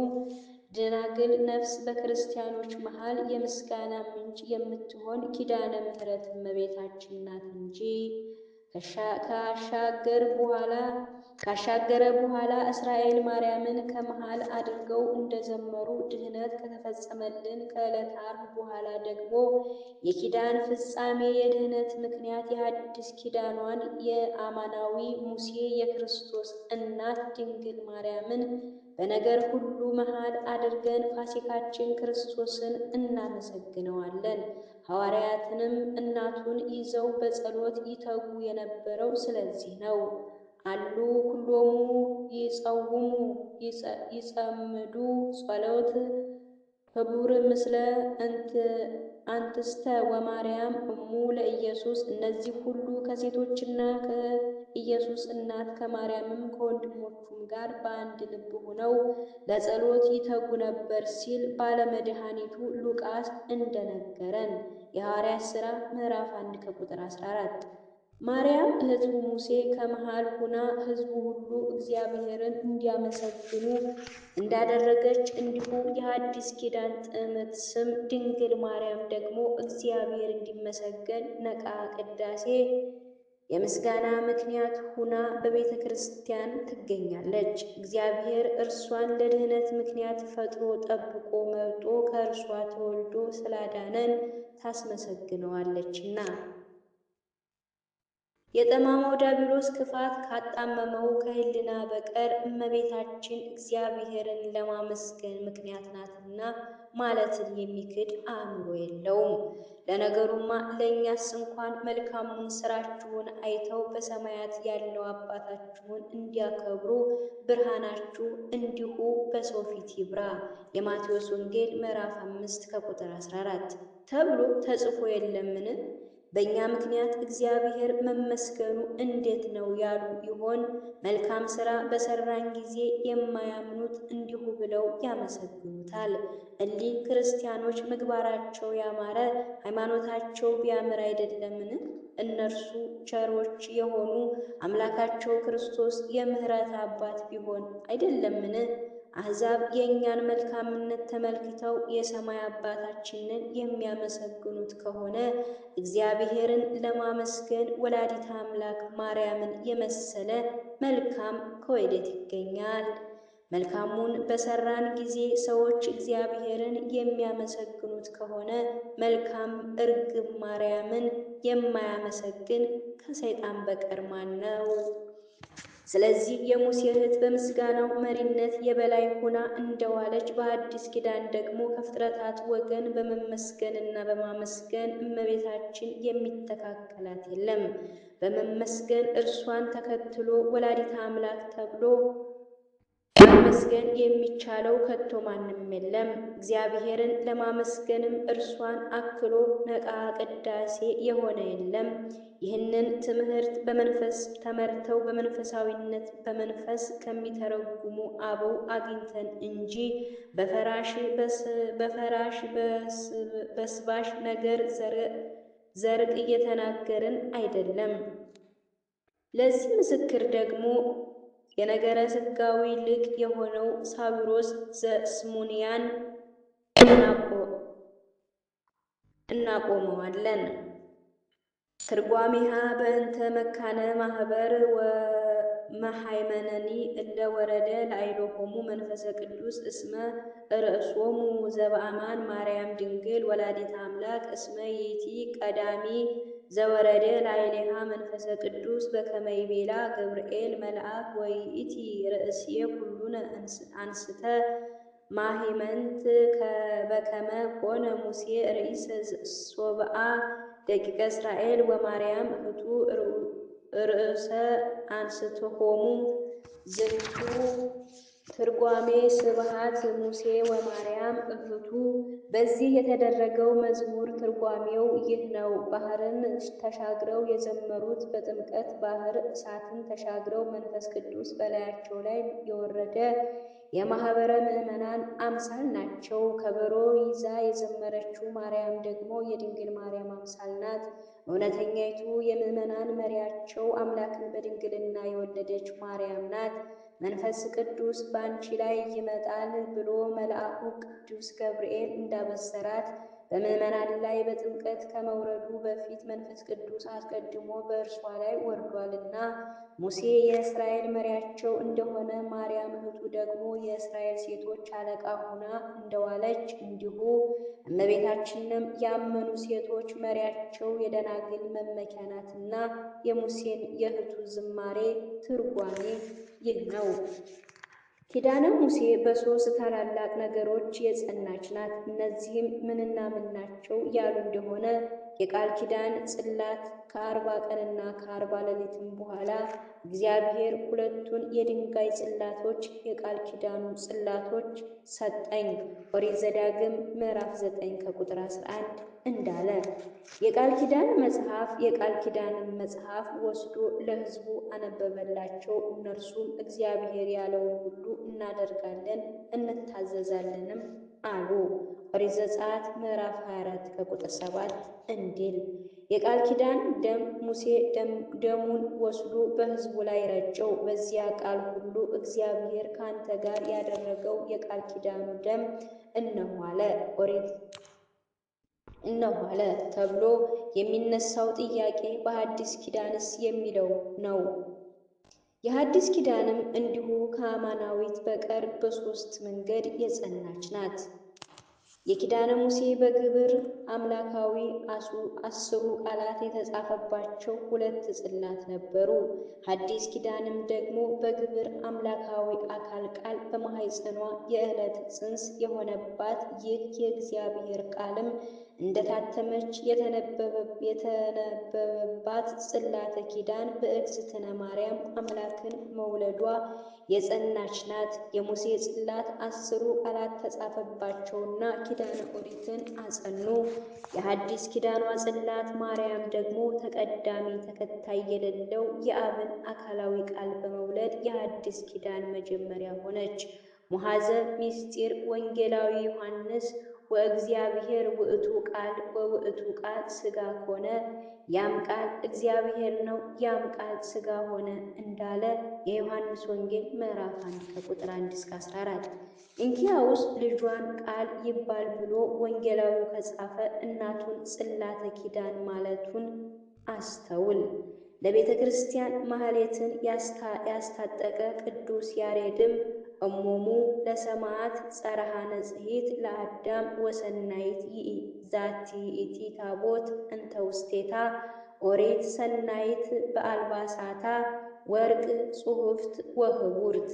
ደናግል ነፍስ በክርስቲያኖች መሃል የምስጋና ምንጭ የምትሆን ኪዳነ ምሕረት እመቤታችን ናት እንጂ። ካሻገረ በኋላ እስራኤል ማርያምን ከመሃል አድርገው እንደዘመሩ ድኅነት ከተፈጸመልን ከዕለተ ዓርብ በኋላ ደግሞ የኪዳን ፍጻሜ የድኅነት ምክንያት የሐዲስ ኪዳኗን የአማናዊ ሙሴ የክርስቶስ እናት ድንግል ማርያምን በነገር ሁሉ መሃል አድርገን ፋሲካችን ክርስቶስን እናመሰግነዋለን። ሐዋርያትንም እናቱን ይዘው በጸሎት ይተጉ የነበረው ስለዚህ ነው። አሉ ኩሎሙ ይጸውሙ ይጸምዱ ጸሎት ህቡር ምስለ አንትስተ ወማርያም እሙ ለኢየሱስ። እነዚህ ሁሉ ከሴቶችና ከኢየሱስ እናት ከማርያምም ከወንድሞቹም ጋር በአንድ ልብ ሆነው ለጸሎት ይተጉ ነበር ሲል ባለመድኃኒቱ ሉቃስ እንደነገረን የሐዋርያት ሥራ ምዕራፍ 1 ከቁጥር 14። ማርያም እህቱ ሙሴ ከመሃል ሆና ሕዝቡ ሁሉ እግዚአብሔርን እንዲያመሰግኑ እንዳደረገች እንዲሁ የሐዲስ ኪዳን ጥምት ስም ድንግል ማርያም ደግሞ እግዚአብሔር እንዲመሰገን ነቃ ቅዳሴ የምስጋና ምክንያት ሁና በቤተ ክርስቲያን ትገኛለች። እግዚአብሔር እርሷን ለድኅነት ምክንያት ፈጥሮ ጠብቆ መርጦ ከእርሷ ተወልዶ ስላዳነን ታስመሰግነዋለችና። የጠማማው ዲያብሎስ ክፋት ካጣመመው ከሕሊና በቀር እመቤታችን እግዚአብሔርን ለማመስገን ምክንያት ናትና ማለትን የሚክድ አእምሮ የለውም። ለነገሩማ ለእኛስ እንኳን መልካሙን ሥራችሁን አይተው በሰማያት ያለው አባታችሁን እንዲያከብሩ ብርሃናችሁ እንዲሁ በሰው ፊት ይብራ የማቴዎስ ወንጌል ምዕራፍ 5 ከቁጥር 14 ተብሎ ተጽፎ የለምን? በእኛ ምክንያት እግዚአብሔር መመስገኑ እንዴት ነው ያሉ ይሆን? መልካም ሥራ በሠራን ጊዜ የማያምኑት እንዲሁ ብለው ያመሰግኑታል። እሊህ ክርስቲያኖች ምግባራቸው ያማረ ሃይማኖታቸው ቢያምር አይደለምን? እነርሱ ቸሮች የሆኑ አምላካቸው ክርስቶስ የምሕረት አባት ቢሆን አይደለምን? አሕዛብ የእኛን መልካምነት ተመልክተው የሰማይ አባታችንን የሚያመሰግኑት ከሆነ እግዚአብሔርን ለማመስገን ወላዲተ አምላክ ማርያምን የመሰለ መልካም ከወዴት ይገኛል? መልካሙን በሠራን ጊዜ ሰዎች እግዚአብሔርን የሚያመሰግኑት ከሆነ መልካም እርግብ ማርያምን የማያመሰግን ከሰይጣን በቀር ማን ነው? ስለዚህ የሙሴ እህት በምስጋናው መሪነት የበላይ ሆና እንደዋለች በአዲስ ኪዳን ደግሞ ከፍጥረታት ወገን በመመስገንና በማመስገን እመቤታችን የሚተካከላት የለም። በመመስገን እርሷን ተከትሎ ወላዲተ አምላክ ተብሎ ማመስገን የሚቻለው ከቶ ማንም የለም። እግዚአብሔርን ለማመስገንም እርሷን አክሎ ነቃ ቅዳሴ የሆነ የለም። ይህንን ትምህርት በመንፈስ ተመርተው በመንፈሳዊነት በመንፈስ ከሚተረጉሙ አበው አግኝተን እንጂ በፈራሽ በስባሽ ነገር ዘርቅ እየተናገርን አይደለም። ለዚህ ምስክር ደግሞ የነገረ ሥጋዊ ሊቅ የሆነው ሳዊሮስ ዘስሙንያን እናቆመዋለን። ትርጓሜሃ በእንተ መካነ ማህበር ወመሃይመነኒ እለ ወረደ ላዕሌሆሙ መንፈሰ ቅዱስ እስመ ርእሶሙ ዘበአማን ማርያም ድንግል ወላዲተ አምላክ እስመ ይእቲ ቀዳሚ ዘወረደ ላዕሌሃ መንፈሰ ቅዱስ በከመ ይቤላ ገብርኤል መልአክ ወይእቲ ርእስየ ኩሉነ አንስተ ማሂመንት በከመ ኮነ ሙሴ ርእሰ ሶብአ ደቂቀ እስራኤል ወማርያም እህቱ ርእሰ አንስትሆሙ ዝንቱ ትርጓሜ ስብሐት ሙሴ ወማርያም እህቱ። በዚህ የተደረገው መዝሙር ትርጓሜው ይህ ነው። ባህርን ተሻግረው የዘመሩት በጥምቀት ባህር እሳትን ተሻግረው መንፈስ ቅዱስ በላያቸው ላይ የወረደ የማኅበረ ምዕመናን አምሳል ናቸው። ከበሮ ይዛ የዘመረችው ማርያም ደግሞ የድንግል ማርያም አምሳል ናት። እውነተኛይቱ የምዕመናን መሪያቸው አምላክን በድንግልና የወለደች ማርያም ናት። መንፈስ ቅዱስ በአንቺ ላይ ይመጣል ብሎ መልአኩ ቅዱስ ገብርኤል እንዳበሰራት በምዕመናን ላይ በጥምቀት ከመውረዱ በፊት መንፈስ ቅዱስ አስቀድሞ በእርሷ ላይ ወርዷልና ሙሴ የእስራኤል መሪያቸው እንደሆነ ማርያም እህቱ ደግሞ የእስራኤል ሴቶች አለቃ ሆና እንደዋለች እንዲሁ እመቤታችንም ያመኑ ሴቶች መሪያቸው የደናግል መመኪያ ናትና የሙሴን የእህቱ ዝማሬ ትርጓሜ ይህ ነው። ኪዳነ ሙሴ በሦስት ታላላቅ ነገሮች የጸናች ናት። እነዚህም ምንና ምን ናቸው ያሉ እንደሆነ የቃል ኪዳን ጽላት ከ40 ቀንና ከ40 ሌሊትም በኋላ እግዚአብሔር ሁለቱን የድንጋይ ጽላቶች የቃል ኪዳኑ ጽላቶች ሰጠኝ ኦሪት ዘዳግም ምዕራፍ 9 ከቁጥር 11 እንዳለ የቃል ኪዳን መጽሐፍ የቃል ኪዳንን መጽሐፍ ወስዶ ለሕዝቡ አነበበላቸው። እነርሱም እግዚአብሔር ያለውን ሁሉ እናደርጋለን እንታዘዛለንም አሉ። ኦሪት ዘጸአት ምዕራፍ 24 ከቁጥር 7 እንዲል የቃል ኪዳን ደም ሙሴ ደሙን ወስዶ በሕዝቡ ላይ ረጨው። በዚያ ቃል ሁሉ እግዚአብሔር ከአንተ ጋር ያደረገው የቃል ኪዳኑ ደም እነሆ አለ። ኦሪት እነሆ አለ ተብሎ የሚነሳው ጥያቄ በሐዲስ ኪዳንስ የሚለው ነው። የሐዲስ ኪዳንም እንዲሁ ከአማናዊት በቀር በሦስት መንገድ የጸናች ናት። የኪዳነ ሙሴ በግብር አምላካዊ 10ሩ ቃላት የተጻፈባቸው ሁለት ጽላት ነበሩ። ሐዲስ ኪዳንም ደግሞ በግብር አምላካዊ አካል ቃል በማኅፀኗ የዕለት ጽንስ የሆነባት ይህ የእግዚአብሔር ቃልም እንደታተመች የተነበበባት ጽላተ ኪዳን በእግዝእትነ ማርያም አምላክን መውለዷ የጸናች ናት። የሙሴ ጽላት 10ሩ ቃላት ተጻፈባቸውና ኪዳነ ኦሪትን አጸኑ። የሐዲስ ኪዳኗ ጽላት ማርያም ደግሞ ተቀዳሚ ተከታይ የሌለው የአብን አካላዊ ቃል በመውለድ የሐዲስ ኪዳን መጀመሪያ ሆነች። ሙሐዘ ምስጢር ወንጌላዊ ዮሐንስ ወእግዚአብሔር ውእቱ ቃል ወውእቱ ቃል ሥጋ ኮነ፣ ያም ቃል እግዚአብሔር ነው፣ ያም ቃል ሥጋ ሆነ እንዳለ የዮሐንስ ወንጌል ምዕራፍ 1 ከቁጥር 1 እስከ 14። እንኪያውስ ልጇን ቃል ይባል ብሎ ወንጌላዊው ከጻፈ እናቱን ጽላተ ኪዳን ማለቱን አስተውል። ለቤተ ክርስቲያን ማህሌትን ያስታጠቀ ቅዱስ ያሬድም እሞሙ ለሰማዕት ጸረሃ ንጽሕት ለአዳም ወሰናይት ዛቲ ይእቲ ታቦት እንተ ውስቴታ ኦሪት ሰናይት በአልባሳታ ወርቅ ጽሑፍት ወህቡርት።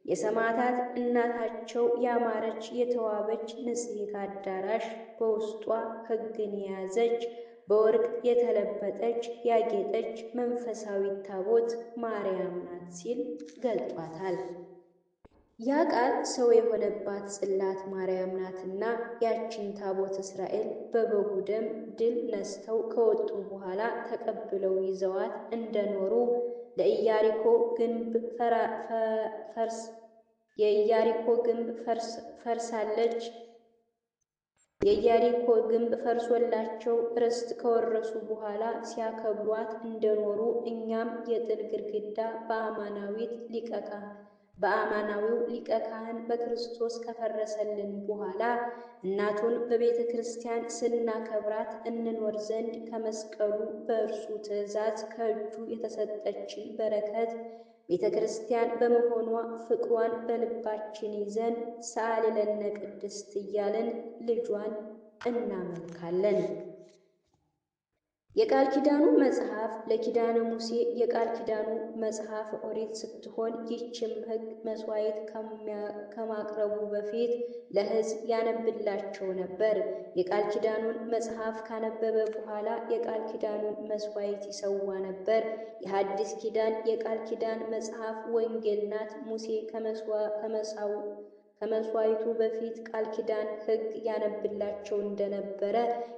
የሰማዕታት እናታቸው ያማረች የተዋበች ንጽሕት አዳራሽ በውስጧ ሕግን የያዘች በወርቅ የተለበጠች ያጌጠች መንፈሳዊት ታቦት ማርያም ናት ሲል ገልጧታል። ያ ቃል ሰው የሆነባት ጽላት ማርያም ናትና ያችን ታቦት እስራኤል በበጉ ደም ድል ነስተው ከወጡ በኋላ ተቀብለው ይዘዋት እንደኖሩ ለኢያሪኮ ግንብ ፈርስ የኢያሪኮ ግንብ ፈርሳለች የኢያሪኮ ግንብ ፈርሶላቸው ርስት ከወረሱ በኋላ ሲያከብሯት እንደኖሩ እኛም የጥል ግድግዳ በአማናዊው ሊቀ ካህን በክርስቶስ ከፈረሰልን በኋላ እናቱን በቤተ ክርስቲያን ስናከብራት እንኖር ዘንድ ከመስቀሉ በእርሱ ትእዛዝ ከእጁ የተሰጠችን በረከት ቤተ ክርስቲያን በመሆኗ ፍቅሯን በልባችን ይዘን ሰአሊ ለነ ቅድስት እያልን ልጇን እናመልካለን። የቃል ኪዳኑ መጽሐፍ ለኪዳነ ሙሴ የቃል ኪዳኑ መጽሐፍ ኦሪት ስትሆን ይህችም ሕግ መሥዋዕት ከማቅረቡ በፊት ለሕዝብ ያነብላቸው ነበር። የቃል ኪዳኑን መጽሐፍ ካነበበ በኋላ የቃል ኪዳኑን መሥዋዕት ይሰዋ ነበር። የሐዲስ ኪዳን የቃል ኪዳን መጽሐፍ ወንጌል ናት። ሙሴ ከመሥዋዕቱ በፊት ቃል ኪዳን ሕግ ያነብላቸው እንደነበረ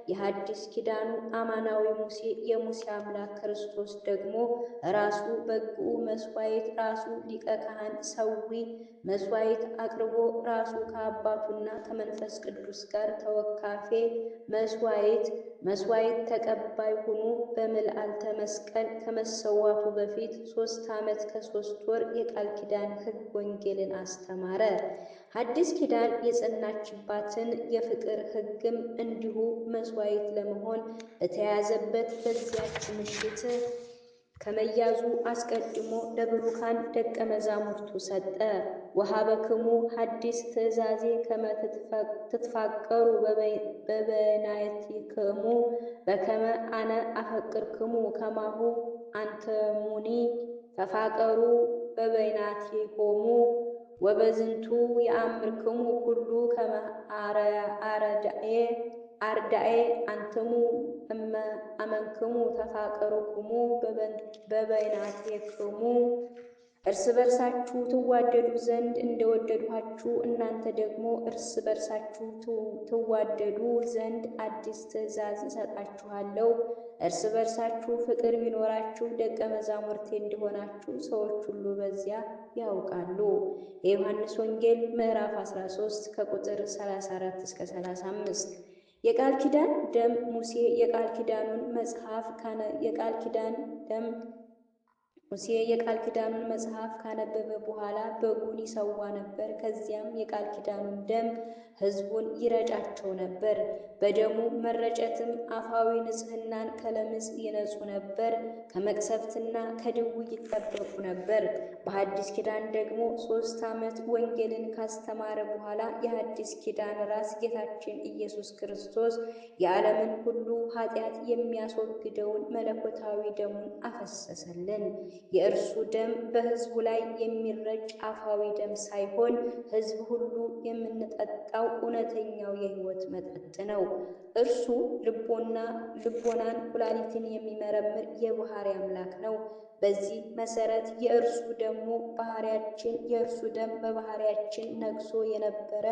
የሐዲስ ኪዳኑ አማናዊ ሙሴ የሙሴ አምላክ ክርስቶስ ደግሞ ራሱ በግዑ መሥዋዕት ራሱ ሊቀ ካህን ሰዊ መሥዋዕት አቅርቦ ራሱ ከአባቱና ከመንፈስ ቅዱስ ጋር ተወካፌ መሥዋዕት መሥዋዕት ተቀባይ ሆኖ በምልዓተ መስቀል ከመሰዋቱ በፊት 3 ዓመት ከ3 ወር የቃል ኪዳን ሕግ ወንጌልን አስተማረ። ሐዲስ ኪዳን የጸናችባትን የፍቅር ሕግም እንዲሁ መሥዋዕት ለመሆን በተያዘበት በዚያች ምሽት ከመያዙ አስቀድሞ ለብሩካን ደቀ መዛሙርቱ ሰጠ። ወሀበክሙ ሐዲስ ትእዛዜ ከመ ትትፋቀሩ በበናትክሙ በከመ አነ አፈቅርክሙ ከማሁ አንትሙኒ ተፋቀሩ በበይናቲሆሙ ወበዝንቱ የአምርክሙ ኩሉ ከመ አርዳኤ አንትሙ እመ አመንክሙ ተፋቀሩክሙ በበይናቲክሙ። እርስ በርሳችሁ ትዋደዱ ዘንድ እንደወደድኋችሁ እናንተ ደግሞ እርስ በርሳችሁ ትዋደዱ ዘንድ አዲስ ትእዛዝ እሰጣችኋለሁ። እርስ በርሳችሁ ፍቅር ቢኖራችሁ ደቀ መዛሙርቴ እንደሆናችሁ ሰዎች ሁሉ በዚያ ያውቃሉ። የዮሐንስ ወንጌል ምዕራፍ 13 ከቁጥር 34 እስከ 35። የቃል ኪዳን ደም ሙሴ የቃል ኪዳኑን መጽሐፍ የቃል ኪዳን ደም ሙሴ የቃል ኪዳኑን መጽሐፍ ካነበበ በኋላ በጉን ይሰዋ ነበር። ከዚያም የቃል ኪዳኑን ደም ሕዝቡን ይረጫቸው ነበር። በደሙ መረጨትም አፋዊ ንጽሕናን ከለምጽ ይነጹ ነበር፣ ከመቅሰፍትና ከድውይ ይጠበቁ ነበር። በሐዲስ ኪዳን ደግሞ 3 ዓመት ወንጌልን ካስተማረ በኋላ የሐዲስ ኪዳን ራስ ጌታችን ኢየሱስ ክርስቶስ የዓለምን ሁሉ ኃጢአት የሚያስወግደውን መለኮታዊ ደሙን አፈሰሰልን። የእርሱ ደም በሕዝቡ ላይ የሚረጭ አፋዊ ደም ሳይሆን ሕዝብ ሁሉ የምንጠጣው እውነተኛው የሕይወት መጠጥ ነው። እርሱ ልቦናን ኩላሊትን የሚመረምር የባሕርይ አምላክ ነው። በዚህ መሰረት የእርሱ ደሞ ባህሪያችን የእርሱ ደም በባሕርያችን ነግሶ የነበረ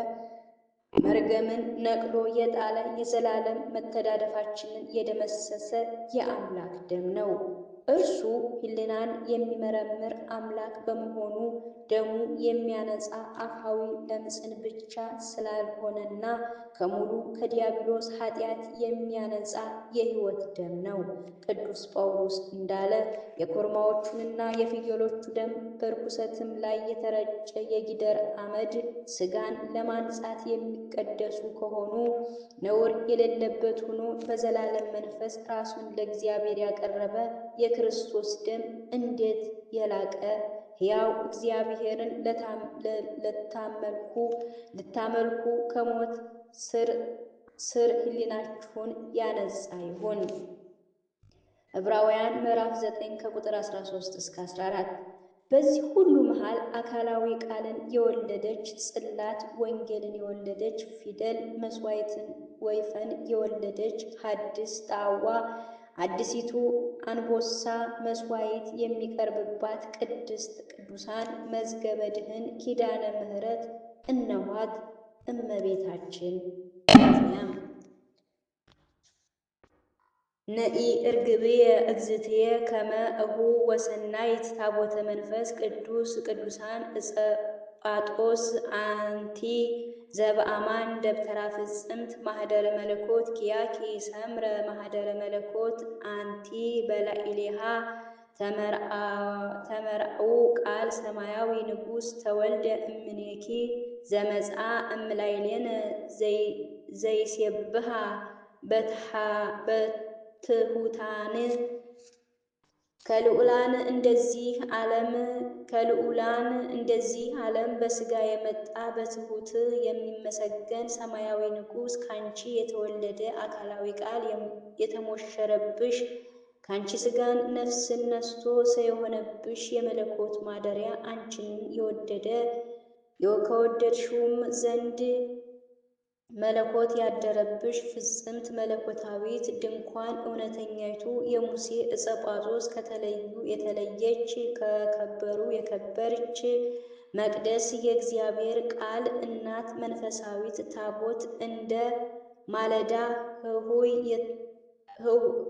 መርገምን ነቅሎ የጣለ የዘላለም መተዳደፋችንን የደመሰሰ የአምላክ ደም ነው። እርሱ ሕሊናን የሚመረምር አምላክ በመሆኑ ደሙ የሚያነጻ አፋዊ ለምጽን ብቻ ስላልሆነና ከሙሉ ከዲያብሎስ ኃጢአት የሚያነጻ የሕይወት ደም ነው። ቅዱስ ጳውሎስ እንዳለ የኮርማዎቹንና የፍየሎቹ ደም በርኩሰትም ላይ የተረጨ የጊደር አመድ ሥጋን ለማንጻት የሚቀደሱ ከሆኑ ነውር የሌለበት ሆኖ በዘላለም መንፈስ ራሱን ለእግዚአብሔር ያቀረበ የክርስቶስ ደም እንዴት የላቀ ሕያው እግዚአብሔርን ልታመልኩ ከሞት ስር ሕሊናችሁን ያነጻ ይሁን። ዕብራውያን ምዕራፍ 9 ከቁጥር 13 እስከ 14። በዚህ ሁሉ መሃል አካላዊ ቃልን የወለደች ጽላት፣ ወንጌልን የወለደች ፊደል፣ መስዋዕትን ወይፈን የወለደች ሐዲስ ጣዋ፣ አዲሲቱ አንቦሳ መስዋዕት የሚቀርብባት ቅድስት ቅዱሳን መዝገበ ድህን ኪዳነ ምሕረት እነኋት እመቤታችን ማርያም። ንኢ እርግብየ እግዝእትየ ከመ እሁ ወሰናይት ታቦተ መንፈስ ቅዱስ ቅዱሳን ዕፀ ጳጦስ አንቲ ዘበአማን ደብተራ ፍጽምት ማህደረ መለኮት ኪያኪ ሰምረ ማህደረ መለኮት አንቲ በላኢሌሃ ተመርአው ቃል ሰማያዊ ንጉሥ ተወልደ እምኔኪ ዘመጽአ እምላይሌነ ዘይሴብሃ በትሑታን ከልዑላን እንደዚህ ዓለም ከልዑላን እንደዚህ ዓለም በሥጋ የመጣ በትሑት የሚመሰገን ሰማያዊ ንጉሥ ካንቺ የተወለደ አካላዊ ቃል የተሞሸረብሽ ካንቺ ሥጋን ነፍስን ነስቶ ሰው የሆነብሽ የመለኮት ማደሪያ አንቺን የወደደ ከወደድሽውም ዘንድ መለኮት ያደረብሽ ፍጽምት መለኮታዊት ድንኳን እውነተኛይቱ የሙሴ ዕፀ ጳጦስ ከተለዩ የተለየች ከከበሩ የከበረች መቅደስ የእግዚአብሔር ቃል እናት መንፈሳዊት ታቦት እንደ ማለዳ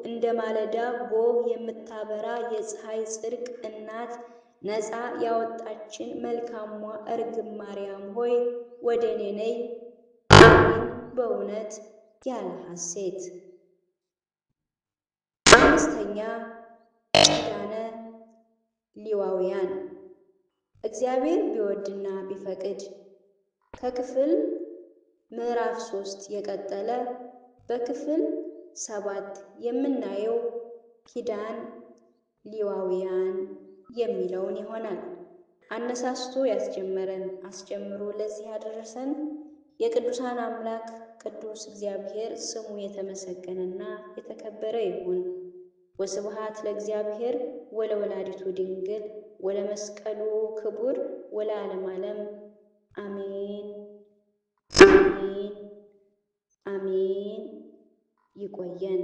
እንደ ማለዳ ጎህ የምታበራ የፀሐይ ጽድቅ እናት ነፃ ያወጣችን መልካሟ እርግብ ማርያም ሆይ ወደ እኔ ነይ። አሜን። በእውነት ያለ ሐሴት። አምስተኛ ኪዳነ ሌዋውያን። እግዚአብሔር ቢወድና ቢፈቅድ ከክፍል ምዕራፍ 3 የቀጠለ በክፍል 7 የምናየው ኪዳን ሌዋውያን የሚለውን ይሆናል። አነሳስቶ ያስጀመረን አስጀምሮ ለዚህ ያደረሰን የቅዱሳን አምላክ ቅዱስ እግዚአብሔር ስሙ የተመሰገነና የተከበረ ይሁን። ወስብሐት ለእግዚአብሔር ወለወላዲቱ ድንግል ወለመስቀሉ ክቡር ወለዓለመ ዓለም አሜን አሜን አሜን። ይቆየን።